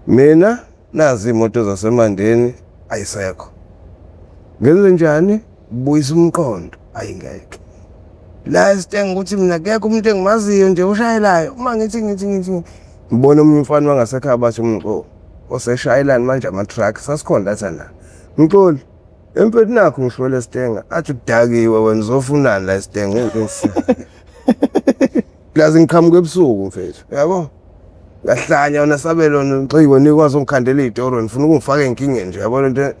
Mina nazi iy'moto zaseMandeni ayisekho. Ngenze njani? Buyisa umqondo, ayi ngeke. La esitenga ukuthi mina kekho umuntu engimaziyo nje oshayelayo. Uma ngithi ngithi ngithi ngibona omunye umfana wangasekhaya bathi umxoli oseshayelani manje ama-truck sasikhona lathi la. Mxoli, empeleni nakho ngihlwele esitenga athi udakiwe wena uzofunani la esitenga ngeke. Plus ngiqhamuka ebusuku mfethu, yabo? Ngahlanya wena Sabelo ngixikwe nikwazi ungikhandela iy'toro nifuna ukungifaka ey'nkingeni nje yabo lento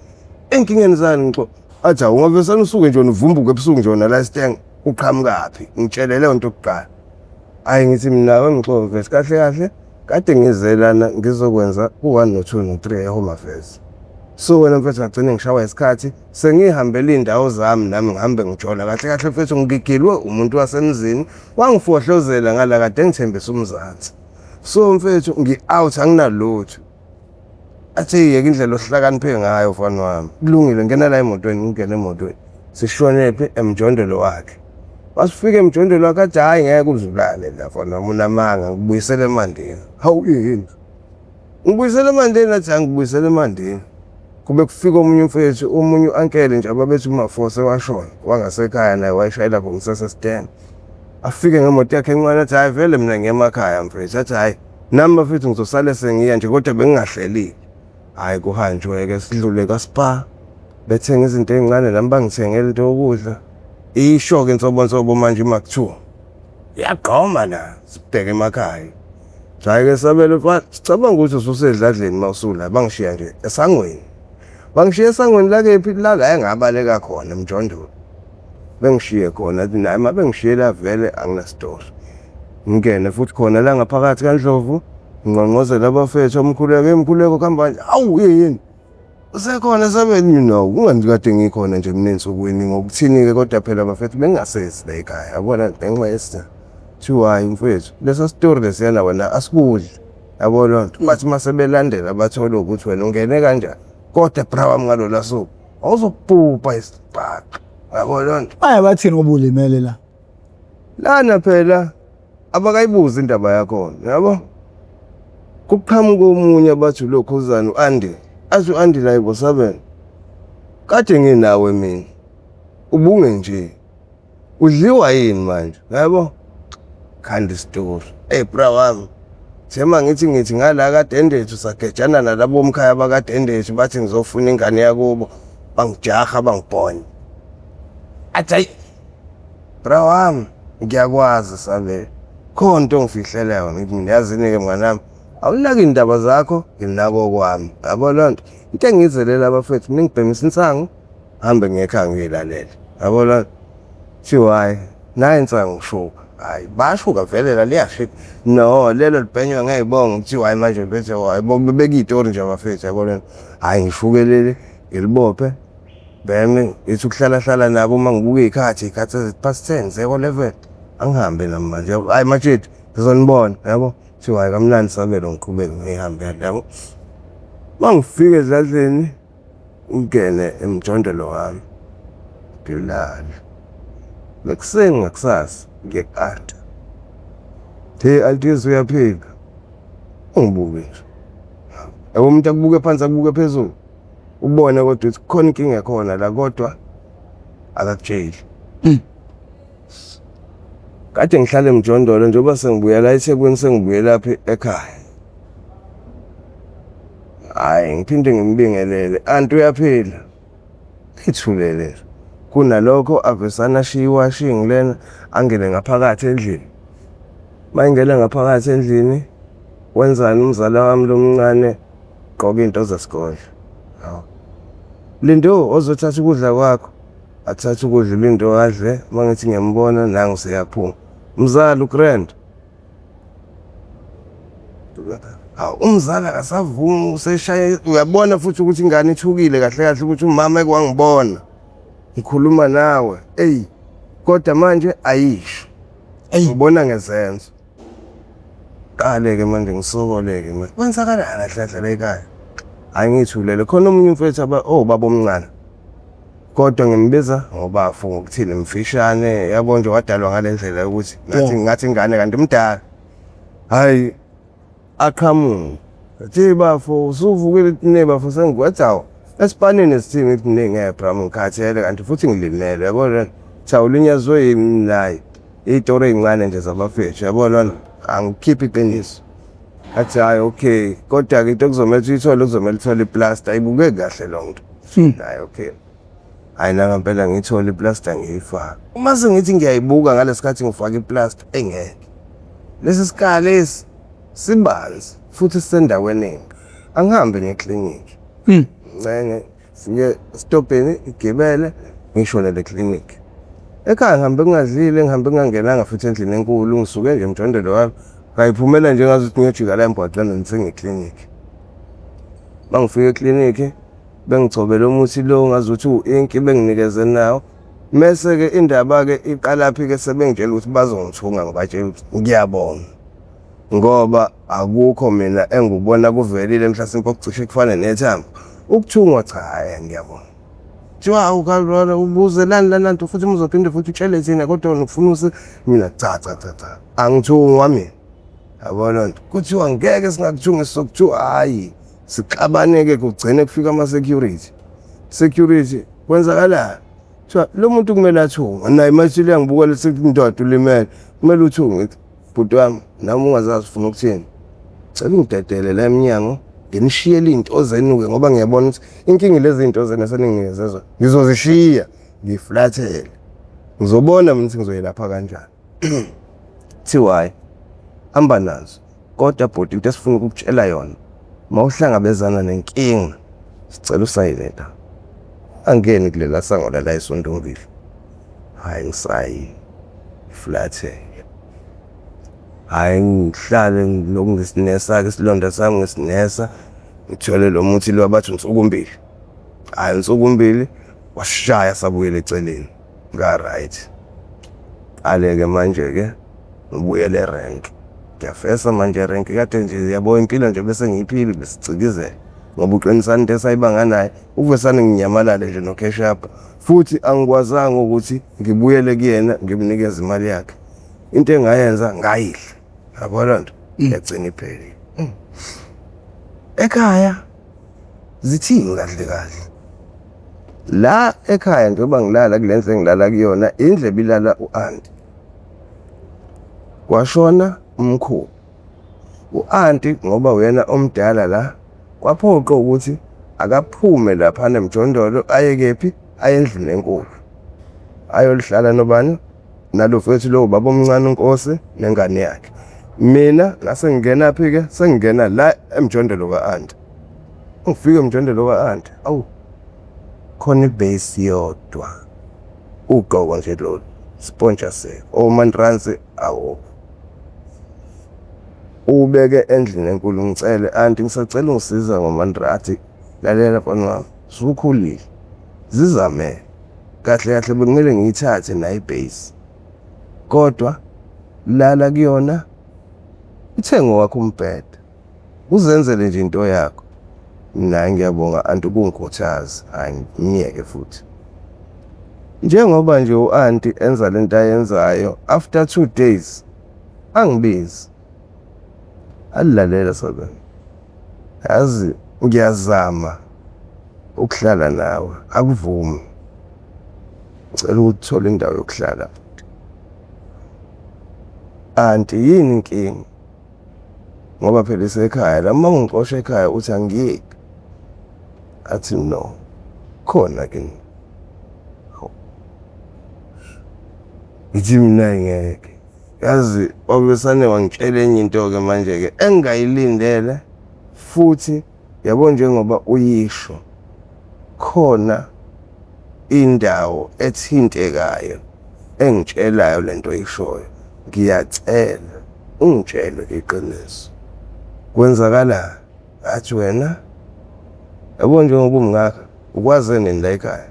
ey'nkingeni zani ngixo athi awu ungavesane usuke nje uvumbuke ebusuku nje wena la esitenga uqhamukaphi ngitshele leyo nto kuqala. Hhayi ngithi mina wemxo mfethu kahle kahle kade ngize lana ngizokwenza u-one no-two no-three e-Home Affairs. So wena mfethu ngagcine ngishawa isikhathi sengihambela iy'ndawo zami nami ngihambe ngijola kahle kahle mfethu ngigigilwe umuntu wasemzini wangifohlozela ngala kade ngithembisa umzansi. So mfethu ngi-out anginalutho. Athi yeka indlela ohlakaniphe ngayo mfana wami. Kulungile ngena la emotweni ngingene emotweni. Sishonephi emjondolo wakhe. Masifika emjondolo wakhe athi hhayi ngeke uzulale la mfana wami unamanga ngikubuyisele emandeni. Hawu yini? Ngibuyisele emandeni athi angibuyisele emandeni. Kube kufika omunye umfethu, omunye u-ankele nje ababethi uMafose washona, wangasekhaya naye wayeshayela ngomsesesitena. Afike ngemoto yakhe encane athi hhayi vele mina ngiya emakhaya mfethu. Athi hhayi nami bafethu ngizosale sengiya nje kodwa bengingahlelile. Hhayi kuhanjwe-ke sidlule kaSpar bethenga izinto ey'ncane nami bangithengela into yokudla. Isho-ke insobonsobo manje uma kuthiwa iyagqoma la sibheke emakhaya. Hhayi-ke Sabelo mfana sicabanga ukuthi ususedladleni uma usula bangishiya nje esangweni. Bangishiya esangweni lakephi la la engabaleka khona emjondolo. Bengishiye khona athi naye uma bengishiye la vele anginasitori. Ngingene futhi khona la ngaphakathi kaNdlovu ngingqongqozele abafethu omkhuleko, emkhuleko kuhamba kanje awu yini? Usekhona Sabelo no kungani kade ngikhona nje mina ey'nsukwini ngokuthini-ke kodwa phela bafethu bengingasezi la ekhaya yabona ngenxa yesizathu. Kuthiwa hhayi mfethu lesa sitori lesiyana wena asikudli yabo loo nto. Bathi uma sebelandela bathole ukuthi wena ungene kanjani kodwa bra wami ngalola suku awuzokubhubha isibhaxu yabo loo nto. Baye bathini ngoba ulimele la? Lana phela abakayibuzi indaba yakhona yabo. Kuqhamuka omunye abathi ulokhuzana u-Andy athi u-Andy la ibosabela kade nginawe mina ubunge nje udliwa yini manje yabo khanda isitori hey bra wami Thema ngithi ngithi ngala kadendethu sagejana nalabo mkhaya bakadendethu bathi ngizofuna ingane yakubo bangijaha bangibhonya athi hayi bra wami ngiyakwazi Sabelo khona into ongifihlela yona ngithi mina yazini-ke mngani wami awunaki iy'ndaba zakho nginako okwami yabo loo nto into engiyizelela abafethu mina ngibhemisa insangu hambe ngiyekhaya ngiyoyilalela yabo loo nto kuthiwa hhayi nayi insangu ngishuka hhayi bashuka vele la liyashika no lelo libhenywa ngey'bongo kuthiwa hhayi manje mfethu hhayi bebeka iy'tori nje abafethu yabo lento hhayi ngishuke leli ngilibophe Bheme ngithi ukuhlala hlala nabo uma ngibuka iy'khathi iy'khathi ezithi past 10 seko-11 angihambe nami manje yabo hhayi matshidi ngizonibona yabo kuthiwa hhayi kamnandi Sabelo ngiqhubeke ngiyihambele yabo. Uma ngifika edladleni ngingene emjondolo wami ngilale. Ekuseni ngakusasa ngiye ku-anti. Hey anti uyaphila? Ungibuke nje. Yabo umuntu akubuke phansi akubuke phezulu. Ubone kodwa ukuthi kukhona inkinga ekhona la kodwa akakutsheli. Kade ngihlala emjondolo njengoba sengibuya la eThekwini sengibuyela lapha ekhaya. Hhayi ngiphinde ngimbingelele, anti uyaphila? Ithulele nje. Kunalokho avesane ashiye iwashing lena angene ngaphakathi endlini. Uma engena ngaphakathi endlini wenzani umzala wami lo mncane gqoka iy'nto zesikole. Hawu. Lindo ozothatha ukudla kwakho. Athathe ukudla uLindo adle, uma ngithi ngiyambona nangu seyaphuma. Mzala ugrand. Hawu umzala akasavumi useshaya uyabona futhi ukuthi ingane ithukile kahle kahle ukuthi umama ekwangibona. Ngikhuluma nawe. Eyi kodwa manje ayisho. Eyi. Ngibona ngezenzo. Qale-ke manje ngisokole-ke manje. Kwenzakalani kahle kahle la ekhaya? Hhayi ngiyithulele. Khona omunye umfethu owubaba omncane. Kodwa ngimbiza ngobafo ngokuthini mfishane yabo nje wadalwa ngale ndlela yokuthi ngathi ngathi ingane kanti mdala. Hayi aqhamuke. Athi bafo usuvukile ne bafo sengikwathi awu esipanini sithini ngithi ngeke bra ngikhathele kanti futhi ngilimele yabo lona. Cha ulinyazwe yimi naye. Iy'tori ey'ncane nje zabafethu yabo lona angikhiphi iqiniso. Athi hhayi okay kodwa-ke into ekuzomele ukuthi uyithole kuzomele uthole iplasta ayibukeki kahle lo nto. Hhayi okay. Hhayi nangampela ngiyithole iplasta ngiyifake. Uma sengithi ngiyayibuka ngalesi khathi ngifaka iplasta engeke. Lesi sikali lesi sibanzi futhi sisendaweni embi. Angihambe ngiye eklinikhi. Ncenge fike esitobhini ngigibele ngishonele eklinikhi. Ekhaya ngihambe ngingadlile ngihambe ngingangenanga futhi endlini enkulu ngisuke nje emjondolo wami ngayiphumela nje ngazuthi ngiyojika la emgwaqeni ngisengeklinikhi. Uma ngifika eklinikhi bengigcobele umuthi lo ngazuthi uwu-inki benginikeze nawo. Mese-ke indaba-ke iqalaphi-ke sebengitshela ukuthi bazongithunga ngibatshela ukuthi ngiyabonga ngoba akukho mina engikubona kuvelile mhlasimpe okucishe kufane nethambo. Ukuthungwa cha hhayi ngiyabonga. Kuthiwa hawu kalona ubuzelani lana nto futhi uzophinde futhi utshele thina kodwa wena ufuna usi mina cha cha cha cha angithungwa mina. Yabo loo nto kuthiwa ngeke singakuthungisi sokuthiwa hhayi sixabane-ke kugcine kufika ama-security. Security kwenzakalani? Kuthiwa lo muntu kumele athungwe naye manje uyangibuka lethi ndoda ulimele kumele uthungwe. Bhuti wami nami ungazazi ufuna ukuthini. Cela ungidedele la emnyango nginishiyele iy'nto zenu-ke ngoba ngiyabona ukuthi inkinga lezi zinto zenu eseninginikeze zona ngizozishiya ngiflathele. Ngizobona mina ukuthi ngizoyelapha kanjani. Kuthiwa hhayi hamba nazo kodwa bhuti into esifuna ukukutshela yona uma uhlangabezana nenkinga sicela usayine la. Angeni kulela sango lala eSontombili. Hhayi ngisayine ngiflathele. Hhayi ngihlale ngilokhu ngisinesa-ke isilonda sami ngisinesa ngithole lo muthi lo abathi unsukumbili. Hhayi unsukumbili wasishaya sabuyela eceleni nga-right. Qale-ke manje-ke ngibuyele erenki. Ngiyafesa manje erenki kade nje yabo impilo nje bese ngiyiphila besicikizela ngoba uqinisani into esayibanga naye uvesane nginyamalale nje no-cash up futhi angikwazanga ukuthi ngibuyele kuyena ngimnikeze imali yakhe. Into engayenza ngayidla yabo loo nto yagcina iphelile. Ekhaya zithini kahle kahle? La ekhaya njengoba ngilala kule ndlu engilala kuyona indlu ebilala u-anti. Kwashona umkhulu. U-anti ngoba uyena omdala la kwaphoqa ukuthi akaphume laphana emjondolo aye kephi aye endlini enkulu. Ayolihlala nobani? Nalo mfethu lo baba omncane uNkosi nengane yakhe. Mina ngase ngingena phi-ke sengingena la emjondolo ka-anti. Ngifike emjondolo ka-anti awu khona ibhesi yodwa ugqoko nje lolu spontsha seko omantransi awukho. Ubeke endlini enkulu ngicele anti ngisacela ungisiza ngomantra athi lalela mfana wami usukhulile zizamele kahle kahle bekumele ngiyithathe nayo ibhesi kodwa lala kuyona uthenge owakho umbhede uzenzele nje into yakho. Mina ngiyabonga anti ukungikhuthaza hhayi ngiyeke futhi. Njengoba nje u-anti enza lento ayenzayo after 2 days angibizi alilalela sabelo yazi ngiyazama ukuhlala nawe akuvumi ngicela ukuthi uthole indawo yokuhlala anti yini inkinga ngoba phela isekhaya la uma ungixosha ekhaya uthi angiyeki athi no khona kini ngithi mina ngeke yazi wabesane wangitshela enye into-ke manje-ke engingayilindele futhi yabo njengoba uyisho khona indawo ethintekayo engitshelayo lento oyishoyo ngiyacela ungitshele iqiniso kwenzakalani athi wena yabo njengoba umngaka ukwaze nini la ekhaya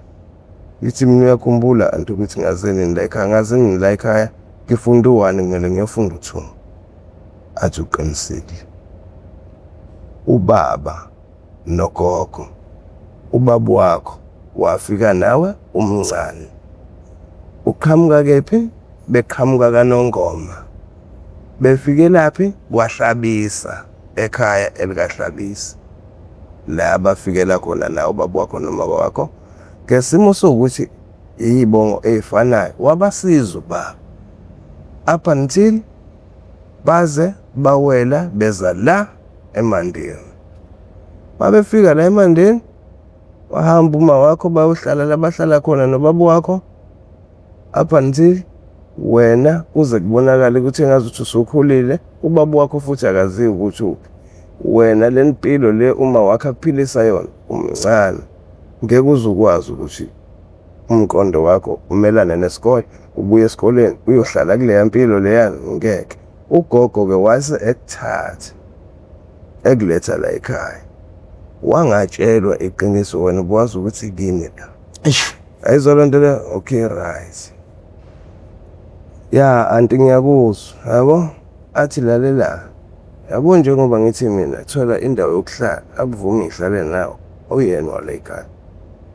ngithi mina uyakhumbula anti ukuthi ngaze nini la ekhaya ngaze nini la ekhaya ngifunda u-one kumele ngiyofunda u-two athi uqinisile ubaba nogogo ubaba wakho Wafika nawe umncane. Uqhamuka kephi? Beqhamuka kaNongoma. Befikelaphi? KwaHlabisa, ekhaya elikaHlabisa. La bafikela khona nawe ubaba wakho nomama wakho. Ngesimo sokuthi iy'bongo ey'fanayo, wabasiza ubaba. Up until baze bawela beza la eMandeni. Babefika la eMandeni, wahamba uma wakho bayohlala la bahlala khona nobaba wakho up until wena kuze kubonakale ukuthi engazuthi usukhulile, ubaba wakho futhi akaziwa ukuthi uphi. Wena le mpilo le uma wakho akuphilisa yona umncane, ngeke uze ukwazi ukuthi umqondo wakho umelane nesikole, ubuye esikoleni uyohlala kuleya mpilo leya, ngeke. Ugogo-ke wase ekuthatha ekuletha la ekhaya, wangatshelwa iqiniso wena ubuwazi ukuthi kini la. Eish. Ayizwa loo nto leyo? Okay, right. Ya anti ngiyakuzwa, yabo? Athi lalela, yabo njengoba ngithi mina thola indawo yokuhlala, akuvumi ngihlale nawe, uyena wala ekhaya.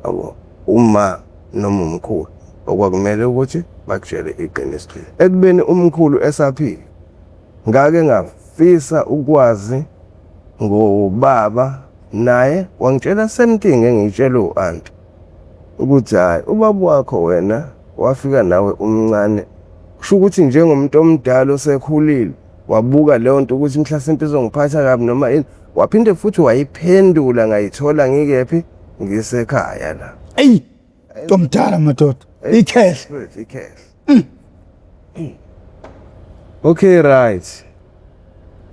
Yabo? Uma noma umkhulu okwakumele ukuthi bakutshele iqiniso. Ekubeni umkhulu esaphila, ngake ngafisa ukwazi ngobaba naye wangitshela same thing engiyitshela u-anti ukuthi hhayi ubaba wakho wena wafika nawe umncane, kusho ukuthi njengomuntu omdala osekhulile wabuka leyo nto ukuthi mhlasimpe izongiphatha kabi noma ini, waphinde futhi wayiphendula ngayithola ngikephi, ngisekhaya la. Eyi, ntomdala madoda, ikhehle. Ikhehle. Okay, right.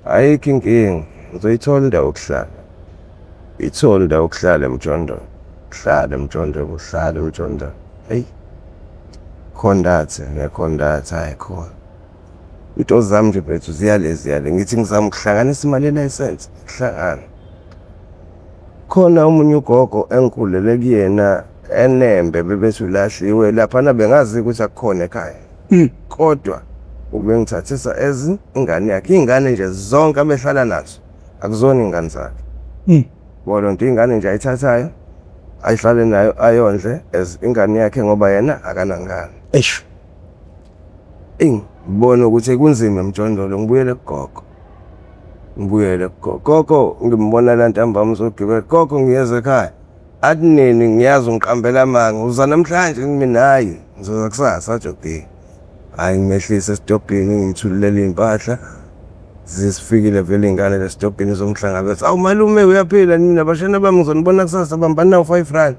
Ayikho inkinga, ngizoyithola indawo yokuhlala. Ithole indawo yokuhlala emjondolo. Hlala emjondolo, uhlale emjondolo. Eyi, khondathe, ngekhondathe, hhayi khona. Into zami nje mfethu ziyale ziyale. Ngithi ngizama ukuhlanganisa imali yelayisensi, kuhlangana. Khona omunye ugogo engikhulele kuyena eNembe bebethi ulahliwe laphana, bengazi ukuthi akukhona ekhaya. Kodwa ubengithathisa as ingane yakhe. Iy'ngane nje zonke abehlala nazo akuzona iy'ngane zakhe. Bona nto ingane nje ayithathayo ayihlale nayo ayondle as ingane yakhe ngoba yena akanangane. Eish. Eyi, ngibona ukuthi kunzima emjondolo, ngibuyele kugogo. Ngibuyele kugogo. Gogo ngimbona la ntambama uzogibela. Gogo ngiyeza ekhaya. Athi nini ngiyazi ungiqambela amanga. Uza namhlanje mina hhayi ngizoza kusasa athi okay. Hhayi ngimehlise esitobhini ngimthululele iy'mpahla. Zisifikile vele iy'ngane lesitobhini zomhlangabeza. Awu malume uyaphila nina bashana bami ngizonibona kusasa bambani nawu 5 rand.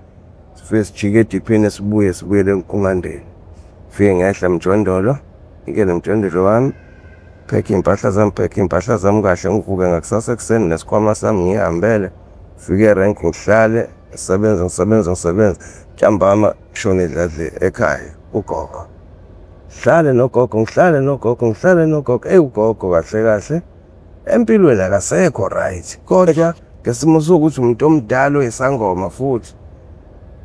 Sifike sijike ediphini sibuye sibuyele eNkumandeni. Fike ngehla emjondolo, ngingene emjondolo wami, phekhe iy'mpahla zami, phekhe iy'mpahla zami kahle, ngivuke ngakusasa ekuseni nesikhwama sami ngiyihambele. Fike erenki ngihlale, ngisebenze ngisebenze ngisebenze. Ntambama ngishone edladleni ekhaya ugogo. Ngihlale nogogo, ngihlale nogogo, ngihlale nogogo. Eyi ugogo kahle kahle empilweni akasekho right, kodwa ngesimo sokuthi umuntu omdala oyisangoma futhi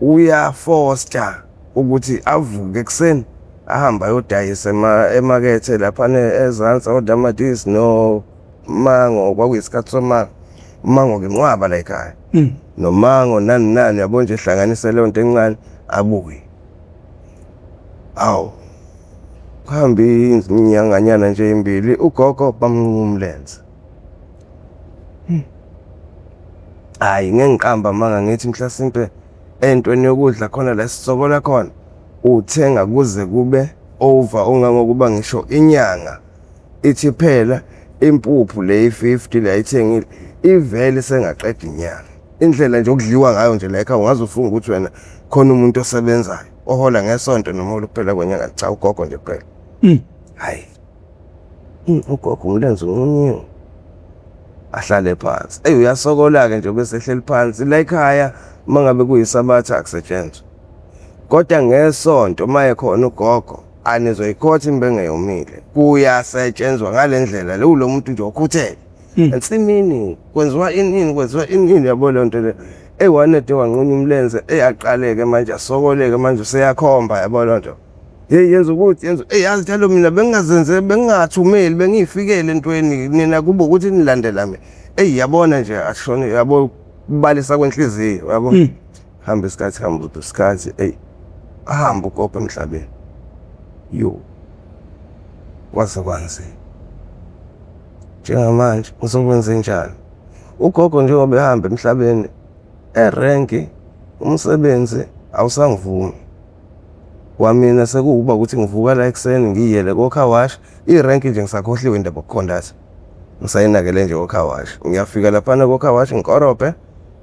uyafosta ukuthi avuke ekuseni ahambe ayodayisa emakethe laphana ezansi otamatisi nomango. Kwakuyisikhathi somango, umango-ke inqwaba la ekhaya, nomango nani nani, yabo nje ehlanganise leyo nto encane abuye. Awu, kuhambe inyanganyana nje ezimbili ugogo bamnquma umlenze. Hhayi ngeke ngiqambe amanga ngithi mhlasimpe entweni yokudla khona la esisokola khona uthenga kuze kube over ongangokuba ngisho inyanga ithi phela impuphu le 50 le ayithengile ivele sengaqeda inyanga. Indlela nje okudliwa ngayo nje la ekhaya ungaze ufunge ukuthi wena khona umuntu osebenzayo ohola ngesonto noma ohola kuphela kwenyanga. Cha, ugogo nje kuphela. Hhayi, ugogo umlenze unqunyiwe. Ahlale phansi. Eyi uyasokola-ke nje bese ehleli phansi la ekhaya uma ngabe kuyisabatha akusetshenzwa. Kodwa ngesonto uma ekhona ugogo anizoyikhotha imbenge yomile. Kuyasetshenzwa ngale ndlela le ulo muntu nje okhuthele. Ensimini kwenziwa inini kwenziwa inini yabo leyo nto le. Eyi wanede wanqunya umlenze eyaqaleke manje asokoleke manje useyakhomba yabo leyo nto. Hey yenza ukuthi yenza hey yazi njalo mina bengingazenze bengingathumeli bengiyifikele entweni nina kube ukuthi nilandela mina. Hey yabona nje ashone yabo kubalisa kwenhliziyo yabo. Hamba isikhathi, hamba isikhathi, eyi ahambe ugogo emhlabeni. Yo, kwaze kwanzima. Njengamanje ngizokwenzenjani? Ugogo njengoba ehamba emhlabeni erenki umsebenzi awusangivumi. Kwamina sekuwuba ukuthi ngivuka la ekuseni ngiyele ko-car wash, irenki nje ngisakhohliwe indaba yokukhondatha. Ngisayinakele nje ko-car wash. Ngiyafika laphana ko-car wash ngikorobhe,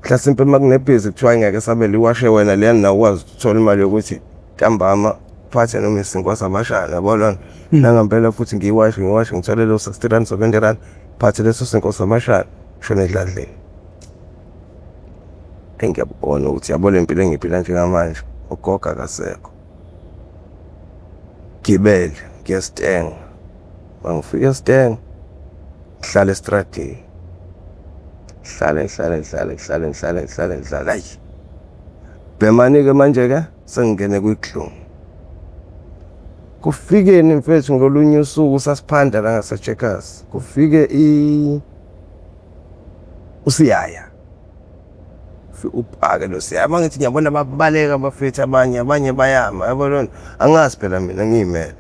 mhlasimpe uma kunebhizi kuthiwa ngeke sabele iwashe wena leyani nawe ukwazi ukuthola imali yokuthi ntambama uphathe noma isinkwa sabashana yabo lona. Nangempela futhi ngiyiwashe ngiwashe ngithole lo 60 rand 70 rand phathe leso sinkwa samashana shona edladleni. Engiyabona ukuthi yabo le mpilo engiyiphila njengamanje ugogo akasekho. Gibele ngiye esitenga. Uma ngifika esitenga ngihlale estradini. Ngihlale ngihlale ngihlale ngihlale ngihlale ngihlale ngihlale ayi. Bhemani-ke manje-ke sengingene kwi-gloom. Kufikeni mfethu ngolunye usuku sasiphanda la ngase-Checkers. Kufike i usiyaya. Upake lo siyaya. Uma ngithi ngiyabona babaleka abafethu abanye, abanye bayama yabo lona. Angazi phela mina ngiyimele.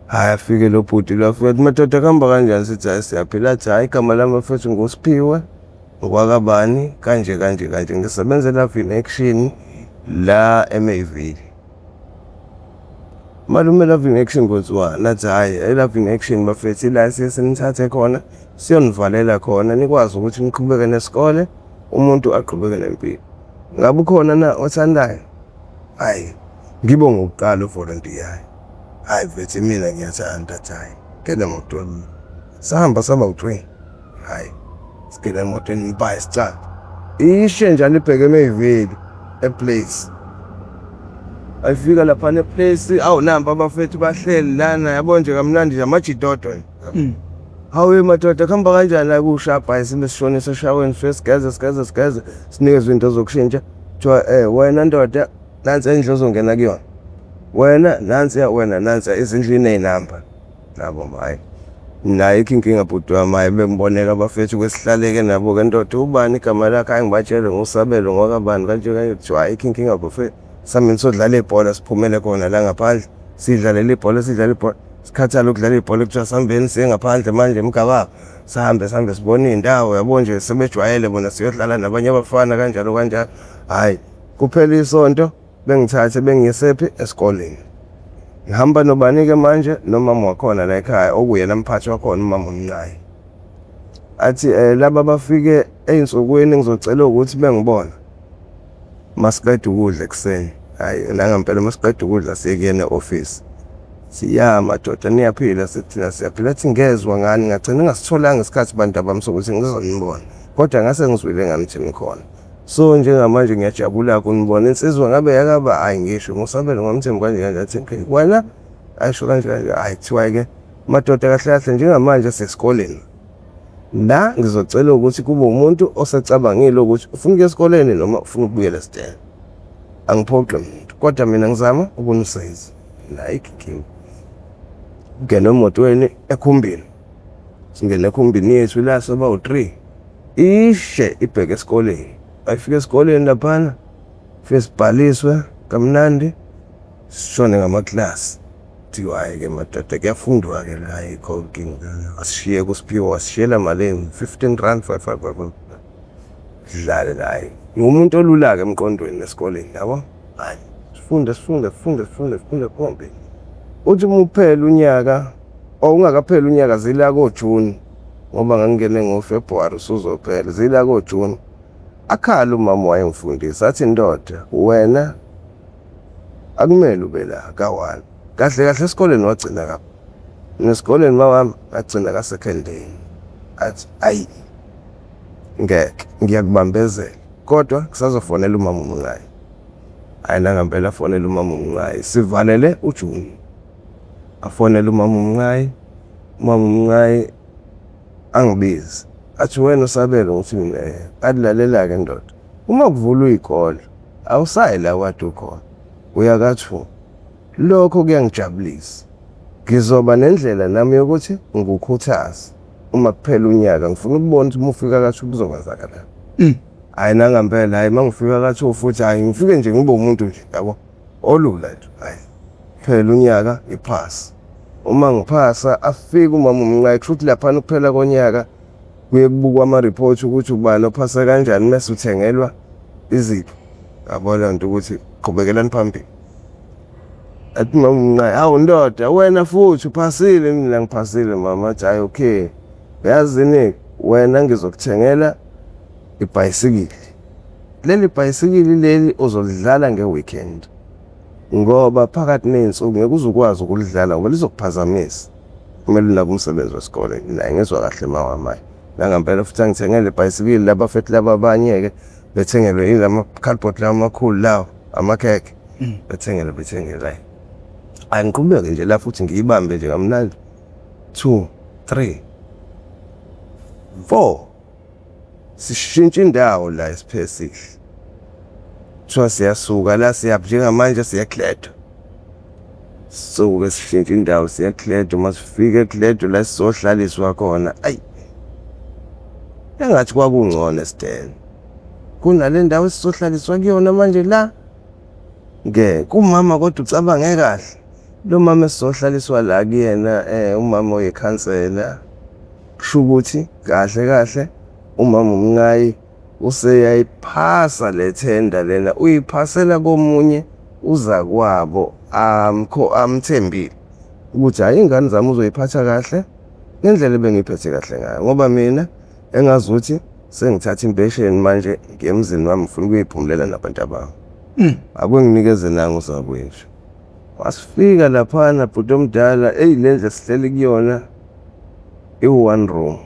Hhayi afike lo bhuti lo afike athi madoda kuhamba kanjani sithi hhayi siyaphila athi hhayi igama lami bafethu nguSiphiwe ngowakabani kanje kanje kanje ngisebenza e-Love in Action la eMayville. Malume Love in Action kwenziwani? Athi hhayi e-Love in Action bafethu ila esiye sinithathe khona siyonivalela khona nikwazi ukuthi niqhubeke nesikole umuntu aqhubeke nempilo. Ngabe ukhona na othandayo? Hhayi ngibe ngokuqala ovolontiyayo. Hhayi mfethu imina ngiyathanda athi hhayi ngena emotweni. Sahamba saba u-three, hhayi singena emotweni mpa isicabha. Ishe njalo ibheke eMayville ePlace. Ayifika laphana ePlace, awu nampa abafethu bahleli lana yabo nje kamnandi nje amajidodwa nje. Hawu madoda kuhamba kanjani la kusha bhayi sibe sishonisa eshaweni sifike sigeze sigeze sigeze sinikezwe into zokushintsha. Kuthiwa wena ndoda nansi endlu ozongena kuyona. Wena nansiya wena nansiya izindlu iney'namba. Nabo hhayi. Mina ayikho inkinga bhuti wami hhayi bengiboneka abafethu kwesihlaleke nabo-ke ndoda ubani igama lakhe hhayi ngibatshele nguSabelo ngowakabani kanje kanje kuthiwa ayikho inkinga bafethu. Sihambeni siyodlala ibhola siphumele khona la ngaphandle sidlalele ibhola sidlale ibhola sikhathale ukudlala ibhola kuthiwa sihambeni siye ngaphandle manje emgababa sihambe sihambe sibone iy'ndawo yabo nje sebejwayele bona siyodlala nabanye abafana kanjalo kanjalo. Hhayi kuphela isonto bengithathe bengiyisephi esikoleni. Ngihamba nobani-ke manje nomama wakhona la ekhaya okuyena mphathi wakhona umama omncane. Athi laba bafike ey'nsukwini ngizocela ukuthi bengibone masiqeda ukudla ekuseni. Hhayi nangempela masiqeda ukudla siye kuyena e-ofisi. Siya madoda niyaphila sithi thina siyaphila athi ngezwa ngani ngagcina ngingasitholanga isikhathi bantu abami sokuthi ngizonibona kodwa ngase ngizwile ngani ukuthi nikhona. So njengamanje ngiyajabula ukunibona insizwa ngabe yakaba hhayi ngisho nguSabelo ngomthembu kanje kanje athi okay wena ayisho kanje kanje hhayi kuthiwa-ke madoda kahle kahle njengamanje sesikoleni la ngizocela ukuthi kube umuntu osecabangile ukuthi ufuna ukuya esikoleni noma ufuna ukubuyela esitela. Angiphoqi muntu kodwa mina ngizama ukunisiza. Ayikho inkinga. Ungene emotweni ekhumbini. Singene ekhumbini yethu la soba u-three. Ishe ibheke esikoleni. Ayifika esikoleni laphana fike sibhaliswe kamnandi sishone ngamaklasi. Kuthiwa hhayi-ke madoda kuyafundwa-ke la ayikho inkinga. Asishiye kuSiphiwo wasishiyela malini? 15 rand five five five. Sidlale la hhayi. Ngiwumuntu olula-ke emqondweni esikoleni yabo. Hhayi sifunde sifunde sifunde sifunde sifunde konke. Uthi uma uphela unyaka or ungakapheli unyaka zila koJuni ngoba ngangingene ngoFebruwari usuzophela zila koJuni. Akhala umama wayengifundisa athi ndoda wena akumele ube la ka-one. Kahle kahle esikoleni wagcina ka nesikoleni mawami ngagcina ka-second day. Athi ayi ngeke ngiyakubambezela kodwa kusazofonela umama omncane. Hhayi nangempela afonele umama omncane sivalele uJuni. Afonele umama omncane, umama omncane angibize athi wena uSabelo ngithi mina athi lalela-ke ndoda uma kuvulwa iy'kole awusayi la kade ukhona uya ka-two. Lokho kuyangijabulisa. Ngizoba nendlela nami yokuthi ngikukhuthaze uma kuphela unyaka ngifuna ukubona ukuthi uma ufika ka-two kuzokwenzakalani. Hhayi nangampela hhayi uma ngifika ka-two futhi hhayi ngifike nje ngibe umuntu nje yabo olula nje hhayi. Phela unyaka ngiphase. Uma ngiphasa afike umama uMnqayi kusho ukuthi laphana ukuphela konyaka kuye kubukwa ama-report ukuthi ubani ophase kanjani mese uthengelwa izipho. Yabo leyo nto ukuthi qhubekelani phambili. Athi mama uMnqayi, hawu ndoda wena futhi uphasile mina ngiphasile mama athi hhayi okay. Uyazini wena ngizokuthengela ibhayisikili. Leli bhayisikili leli uzolidlala nge-weekend ngoba phakathi ney'nsuku ngeke uze ukwazi ukulidlala ngoba lizokuphazamisa. Kumele unake umsebenzi wesikole. Naye ngizwa kahle mawamaye. Nangampela futhi angithengele ibhayisikili labafethu laba abanye-ke bethengelwe ilama cardboard lawa amakhulu lawa amakhekhe bethengelwe bethengelwe hhayi. Angiqhubeke nje la futhi ngiyibambe nje kamnandi. 2 3 4 sishintsha indawo la esiphesihle kuthiwa siyasuka la siyaphi njengamanje siyakledo sisuke sishintsha indawo siyakledo uma sifika ekledo la sizohlaliswa khona ayi engathi kwakungcono esiteni kunale ndawo esizohlaliswa kuyona manje la ke kumama kodwa ucabange kahle lo mama esizohlaliswa la kuyena eh umama oyikhansela kusho ukuthi kahle kahle umama uMnqayi useyayiphasa le thenda lena uyiphasela komunye uzakwabo amkho amthembile ukuthi hayi ingane zami uzoyiphatha kahle ngendlela ebengiyiphethe kahle ngayo ngoba mina engazi ukuthi sengithatha impesheni manje ngiye emzini wami ngifuna ukuyiphumulela nabantu abami ake nginikeze nangu uzakwethu wasifika laphana bhuti omdala eyi le ndlu esihleli kuyona iwu-one room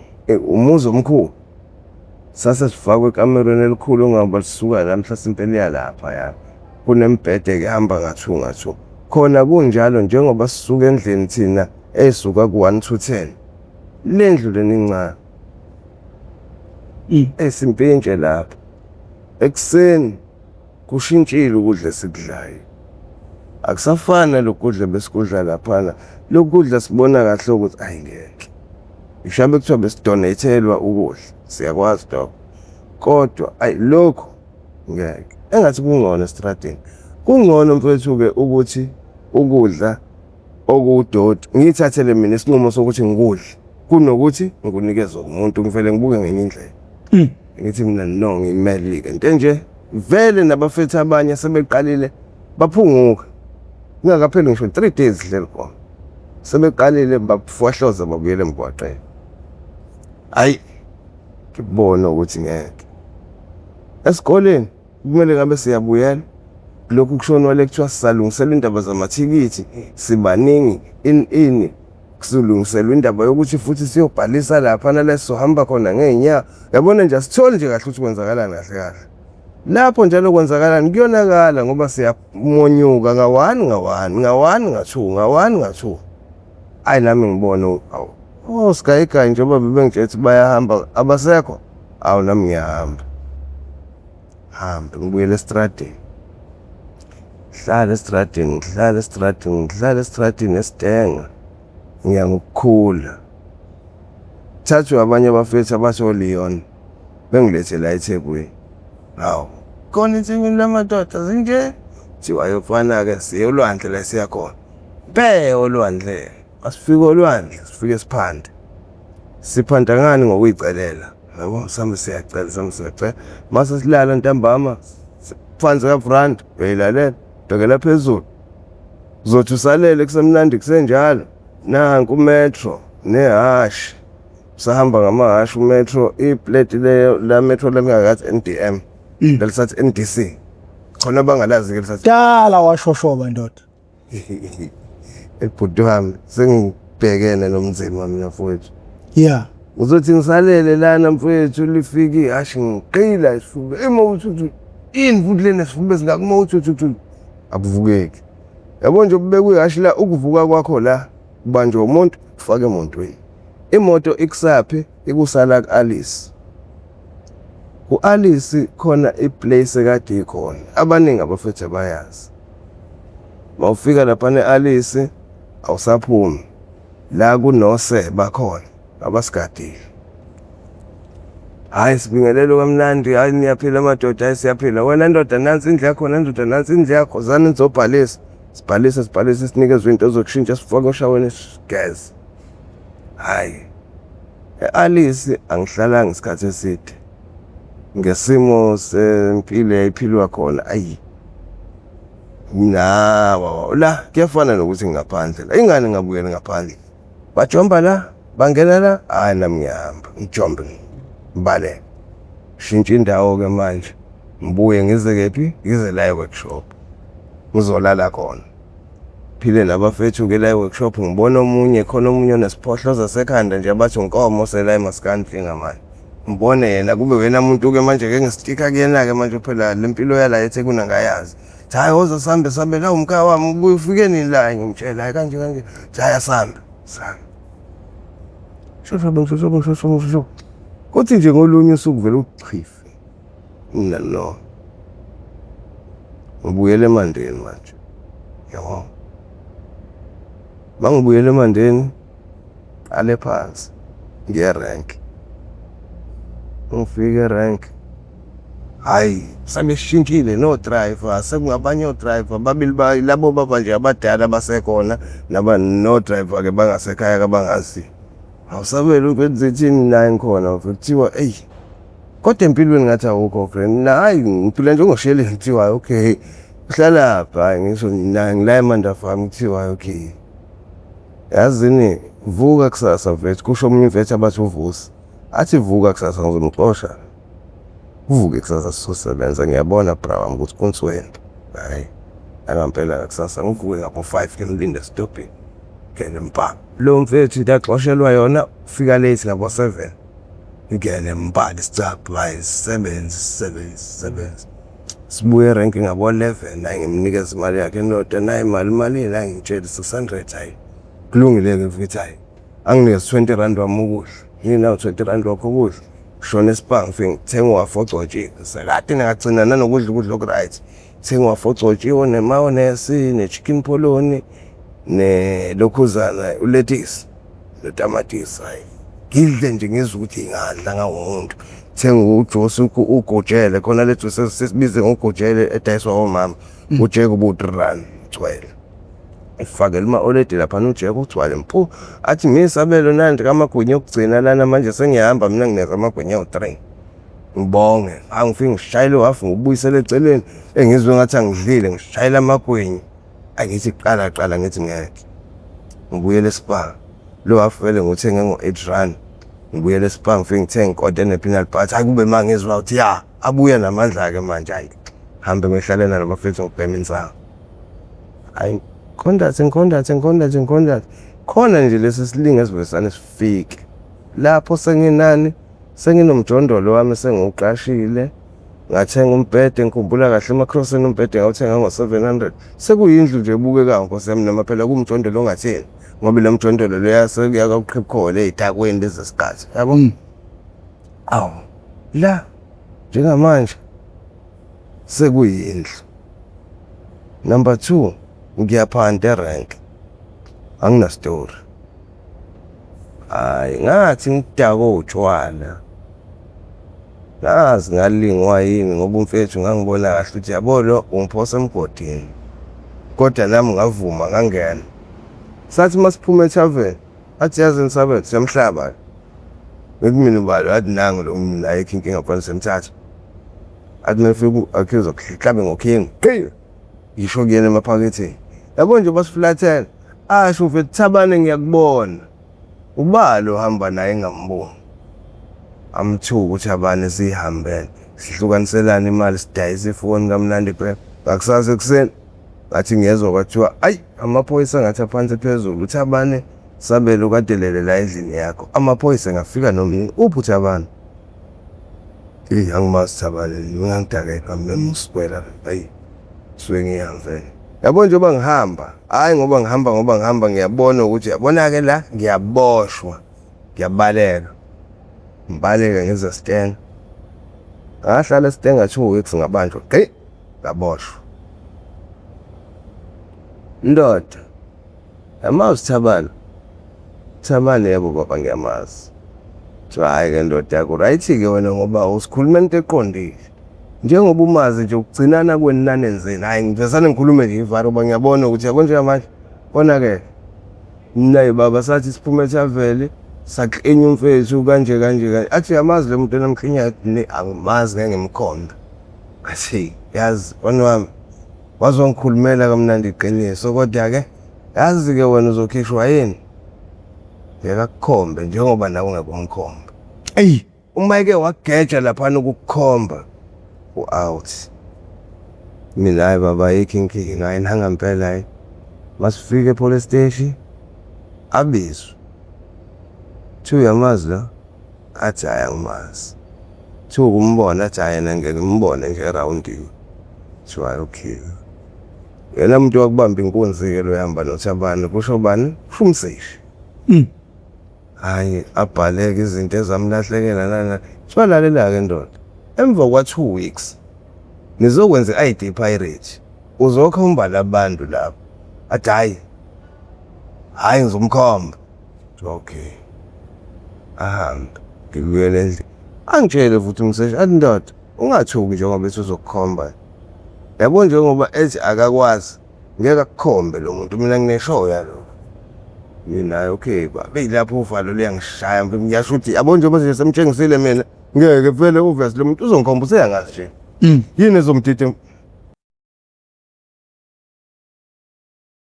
umuzi omkhulu sase sifakwe ekamerweni elikhulu ongaba lisuka la mhlasimpe liya lapha ya kunembhede kuhamba nga-two nga-two khona kunjalo njengoba sisuka endlini thina esuka ku-one to ten le ndlu lena incane esimpintshe lapha ekuseni kushintshile ukudla esikudlayo akusafani nalokhu kudla besikudla laphana lokhu kudla sibona kahle ukuthi ayi ngeke ngisho abe kuthiwa besidonathelwa ukudla siyakwazi lokho kodwa ayi lokhu ngeke engathi kungcono estradini kungcono mfethu-ke ukuthi ukudla okuwudoti ngiyithathele mina isinqumo sokuthi ngikudle kunokuthi ngikunikeze umuntu ngivele ngibuke ngenye indlela ngithi mina no ngimelike into nje vele nabafethu abanye sebeqalile baphunguka kungakapheli ngisho 3 days hleli khona sebeqalile bafohloza babuyele emgwaqeni hayi ngibona ukuthi ngeke esikoleni kumele ngabe siyabuyela lokhu kushonwa le kuthiwa sisalungiselwa indaba zamathikithi sibaningi ini ini kusilungiselwa indaba yokuthi futhi siyobhalisa lapha nala sizohamba khona ngey'nyawo yabona nje asitholi nje kahle ukuthi kwenzakalani kahle kahle lapho njalo kwenzakalani kuyonakala ngoba siyamonyuka nga-one nga-one nga-one nga-two nga-one nga-two ayi nami ngibone awu oh sigayigayi njengoba bebengitshela ukuthi bayahamba abasekho awu nami ngiyahamba hambe ngibuyele estradini ngihlale estradini ngihlale estradini ngihlale estradini esidenga ngiya ngokukhula thathwe abanye abafethu abaso-Leon bengilethe la eThekwini hawu khona eThekwini lamadoda zinje thiwa yofana-ke siye olwandle la siya khona bhe olwandle asifike olwandle sifike siphande siphanda ngani ngokuyicelela yabo sambe siyacela sambe siyacela mase silala ntambama phansi kavrand uyayilalela bhekela phezulu uzothi usalele kusemnandi kusenjalo nanku umetro nehhashi sahamba ngamahhashi umetro ipleti leyo la metro lalingakathi NDM lalisathi NDC khona bangalazi ke lisathi Dala washoshoba ndoda. Ebhuti wami sengibhekene nomzimba mina mfowethu. Yeah. Uzothi ngisalele lana mfowethu lifike ihhashi ngiqila isifuba. Ema uthi uthi ini futhi lena sifuba esingaka uma uthi uthi uthi akuvukeki. Yabo nje ubeka ihhashi la ukuvuka kwakho la kubanjwa umuntu ufake emontweni. Imoto ikusaphi ikusala ku-Alice. Ku-Alice khona iplace ekade ikhona. Abaningi abafethu abayazi. Mawufika lapha ne-Alice awusaphumi. La kunoseba khona abasigadile. Hhayi sibingelele kamnandi, hhayi niyaphila madoda, hhayi siyaphila. Wena ndoda nansi indlu yakho, wena ndoda nansi indlu yakho, zani nizobhalisa. Sibhalise sibhalise sinikezwe into zokushintsha sifake oshaweni sigeze. Hhayi e-Alice angihlalanga isikhathi eside ngesimo sempilo eyayiphilwa khona ayi nawa la kuyafana nokuthi ngingaphandle la ingane ngingabuyeli ngaphandle bajomba la bangena la hhayi nami ngiyahamba ngijombe ngibaleke shintsha indawo-ke manje ngibuye ngize kephi ngize la e-workshop ngizolala khona phile nabafethu-ke la e-workshop ngibona omunye khona omunye onesiphohlo zasekhanda nje abathi unkomo osela emaskandi njengamanje ngibone yena kube wena muntu-ke manje-ke ngistika kuyena-ke manje phela le mpilo yala eThekwini angayazi. Thi hhayi woza sihambe sihambe la umkhaya wami ubuye ufike nini la ngimtshela hhayi kanje kanje thi hhayi asihambe sihambe. Shosho shosho shosho shosho kuthi nje ngolunye usuku vele uchife mina no ngibuyele eMandeni manje yabo mangibuyele eMandeni qale phansi ngiye rank ngifike erank hhayi sebeshintshile no-driver sekungabanye o-driver babili labo baba nje abadala basekhona naba no-driver-ke bangasekhaya kabangaziyo. Awusabele ukwenzithini la ngikhona kuthiwa eyi kodwa empilweni ngathi awukho friend mina hhayi ngiphila njengosheleni kuthiwa okay uhlalaphi hhayi ngisho mina ngila eManda Farm kuthiwa okay. Yazini vuka kusasa mfethu kusho omunye umfethu abathi uVusi athi vuka kusasa ngizomxosha uvuke kusasa sizosebenza ngiyabona bra wami ukuthi kunswempu hhayi nangampela kusasa ngivuke ngabo-five ngimlinde esitobhini ngene mpa lo mfethu into axoshelwa yona ufika late ngabo-seven ngene mpa lesicabha hhayi sisebenze sisebenze sisebenze sibuye erenki ngabo-11 hayi ngimnikeza imali yakhe indoda nayi imali imalini hayi ngitshele 600 hayi kulungile-ke mfethu hayi anginikeze 20 rand wami ukudla nginawo 20 rand wakho ukudla shona espa ngifike ngithenga uhafu ogcotshiwe sekade ngagcina nanokudla ukudla oku-right thenga uhafu ogcotshiwe nemayonesi ne-chicken polony nelokhuzana uletisi notamatisi hayi ngidle nje ngizwe ukuthi ngadla ngawumuntu thenga ujuice ugojele khona le juice sesibize ngogojele edayiswa omama ujeke ubu-three rand ugcwele ufakele uma-oledi laphana ujeke ugcwale mpu athi ngisabelo nandi kamagwinya okugcina lana manje sengiyahamba mina ngineza amagwinya awu-three ngibonge angifike ngishayele uhafu ngibuyisele eceleni engizwe ngathi angidlile ngishayele amagwinya angithi qala qala ngithi ngeke ngibuyele espa lo hafu vele ngiwuthenge ngo-eight rand ngibuyele espa ngifike ngithenge inkoda ene-peanut butter hayi kube ma ngizwa ukuthi ya abuya namandla-ke manje hayi hambe ngiyohlalela nabafethu ngibhema insangu hayi ngikhondathe ngikhondathe ngikhondathe ngikhondathe khona nje lesi silinga esivesane sifike lapho senginani senginomjondolo wami sengiwuqashile ngathenga umbhede ngikhumbula kahle emakrosini umbhede ngawuthenga ngo-700 sekuyindlu nje ebukekayo nkosi yami noma phela kuwumjondolo ongatheni ngoba lo mjondolo loya sekuyakawuqhibukhola ey'takweni lezi sikhathi yabo awu la njengamanje sekuyindlu number 2 ngiyaphanda erank angina story hayi ngathi ngidakwe utshwala ngazi ngalingwa yini ngoba umfethu ngangibona kahle ukuthi yabo lo ungiphosa emgodini kodwa nami ngavuma ngangena sathi masiphuma ethaveni athi yazi nisabethu siyamhlaba ngithi mina ubalo athi nangu lo mina ayikho inkinga mfana semthatha athi mefika u-accuse kuhlabe ngokhingi qhi ngisho kuyena emaphaketheni yabo nje basiflathela asho mfethu Thabane ngiyakubona ubalo ohamba naye engamboni amthuka uThabane siyihambele sihlukaniselane imali sidayise ifoni kamnandi phela ngakusasa ekuseni ngathi ngiyezwa kwathiwa ayi amaphoyisa ngathi aphansi phezulu uThabane Sabelo kadelele la endlini yakho amaphoyisa ngafika noma uphi uThabane eyi angimazi Thabane ngangidakeka mina ngiswela ayi suke ngiyamvele yabo njengoba ngihamba hhayi ngoba ngihamba ngoba ngihamba ngiyabona ukuthi yabona-ke la ngiyaboshwa ngiyabaleka ngibaleke ngize sitenga ngahlala esitenga 2 weeks ngabanjwa gqi ngaboshwa ndoda yamazi Thabane Thabane yebo baba ngiyamazi. Kuthiwa hhayi-ke ndoda yakho right-ke wena ngoba usikhuluma into eqondile. Njengoba umazi nje ukugcinana kwenu nanenzeni, hhayi ngivesane ngikhulume nje ivaro ngoba ngiyabona ukuthi yabo njengamanje konakele. Mina baba sathi siphume ethaveni saklinya umfethu kanje kanje kanje. Athi uyamazi lo muntu enamklinyayo? Ne angimazi ngeke ngimkhombe. Ngathi yazi mfana wami waze wangikhulumela kamnandi iqiniso kodwa-ke yazi-ke wena uzokhishwa yini? Ngeke akukhombe njengoba nawe ungeke umkhombe. Eyi. Uma eke wageja laphana ukukukhomba u-out. Mina hhayi baba ayikho inkinga hhayi nangampela hhayi. Masifika e-police station abizwe. Kuthiwa uyamazi lo? Athi hhayi angimazi. Kuthiwa ukumbona athi hhayi yena ngeke ngimbone nje erawundini. Kuthiwa hhayi okay. Yena muntu wakubamba inkunzi-ke lo ehamba noThabani kusho bani? Kusho umseshi. Hhayi abhaleke izinto ezamlahlekela nana. Kuthiwa lalela-ke ndoda, emva kwa-2 weeks nizokwenza i-ID pirate. Uzokhomba labantu laba. Athi hhayi, hhayi ngizomkhomba. Okay. Ahambe ngibuyele endlini. Angitshele futhi umseshi athi ndoda ungathuki njengoba ethi uzokukhomba. Yabo njengoba ethi akakwazi ngeke akukhombe lo muntu mina ngineshow yalokho. Mina hhayi okay baba. Eyi lapho uvalo luyangishaya ngiyasho ukuthi yabo njengoba nje semtshengisile mina ngeke vele obvious lo muntu uzongikhomba useyangazi nje. Yini ezomdida?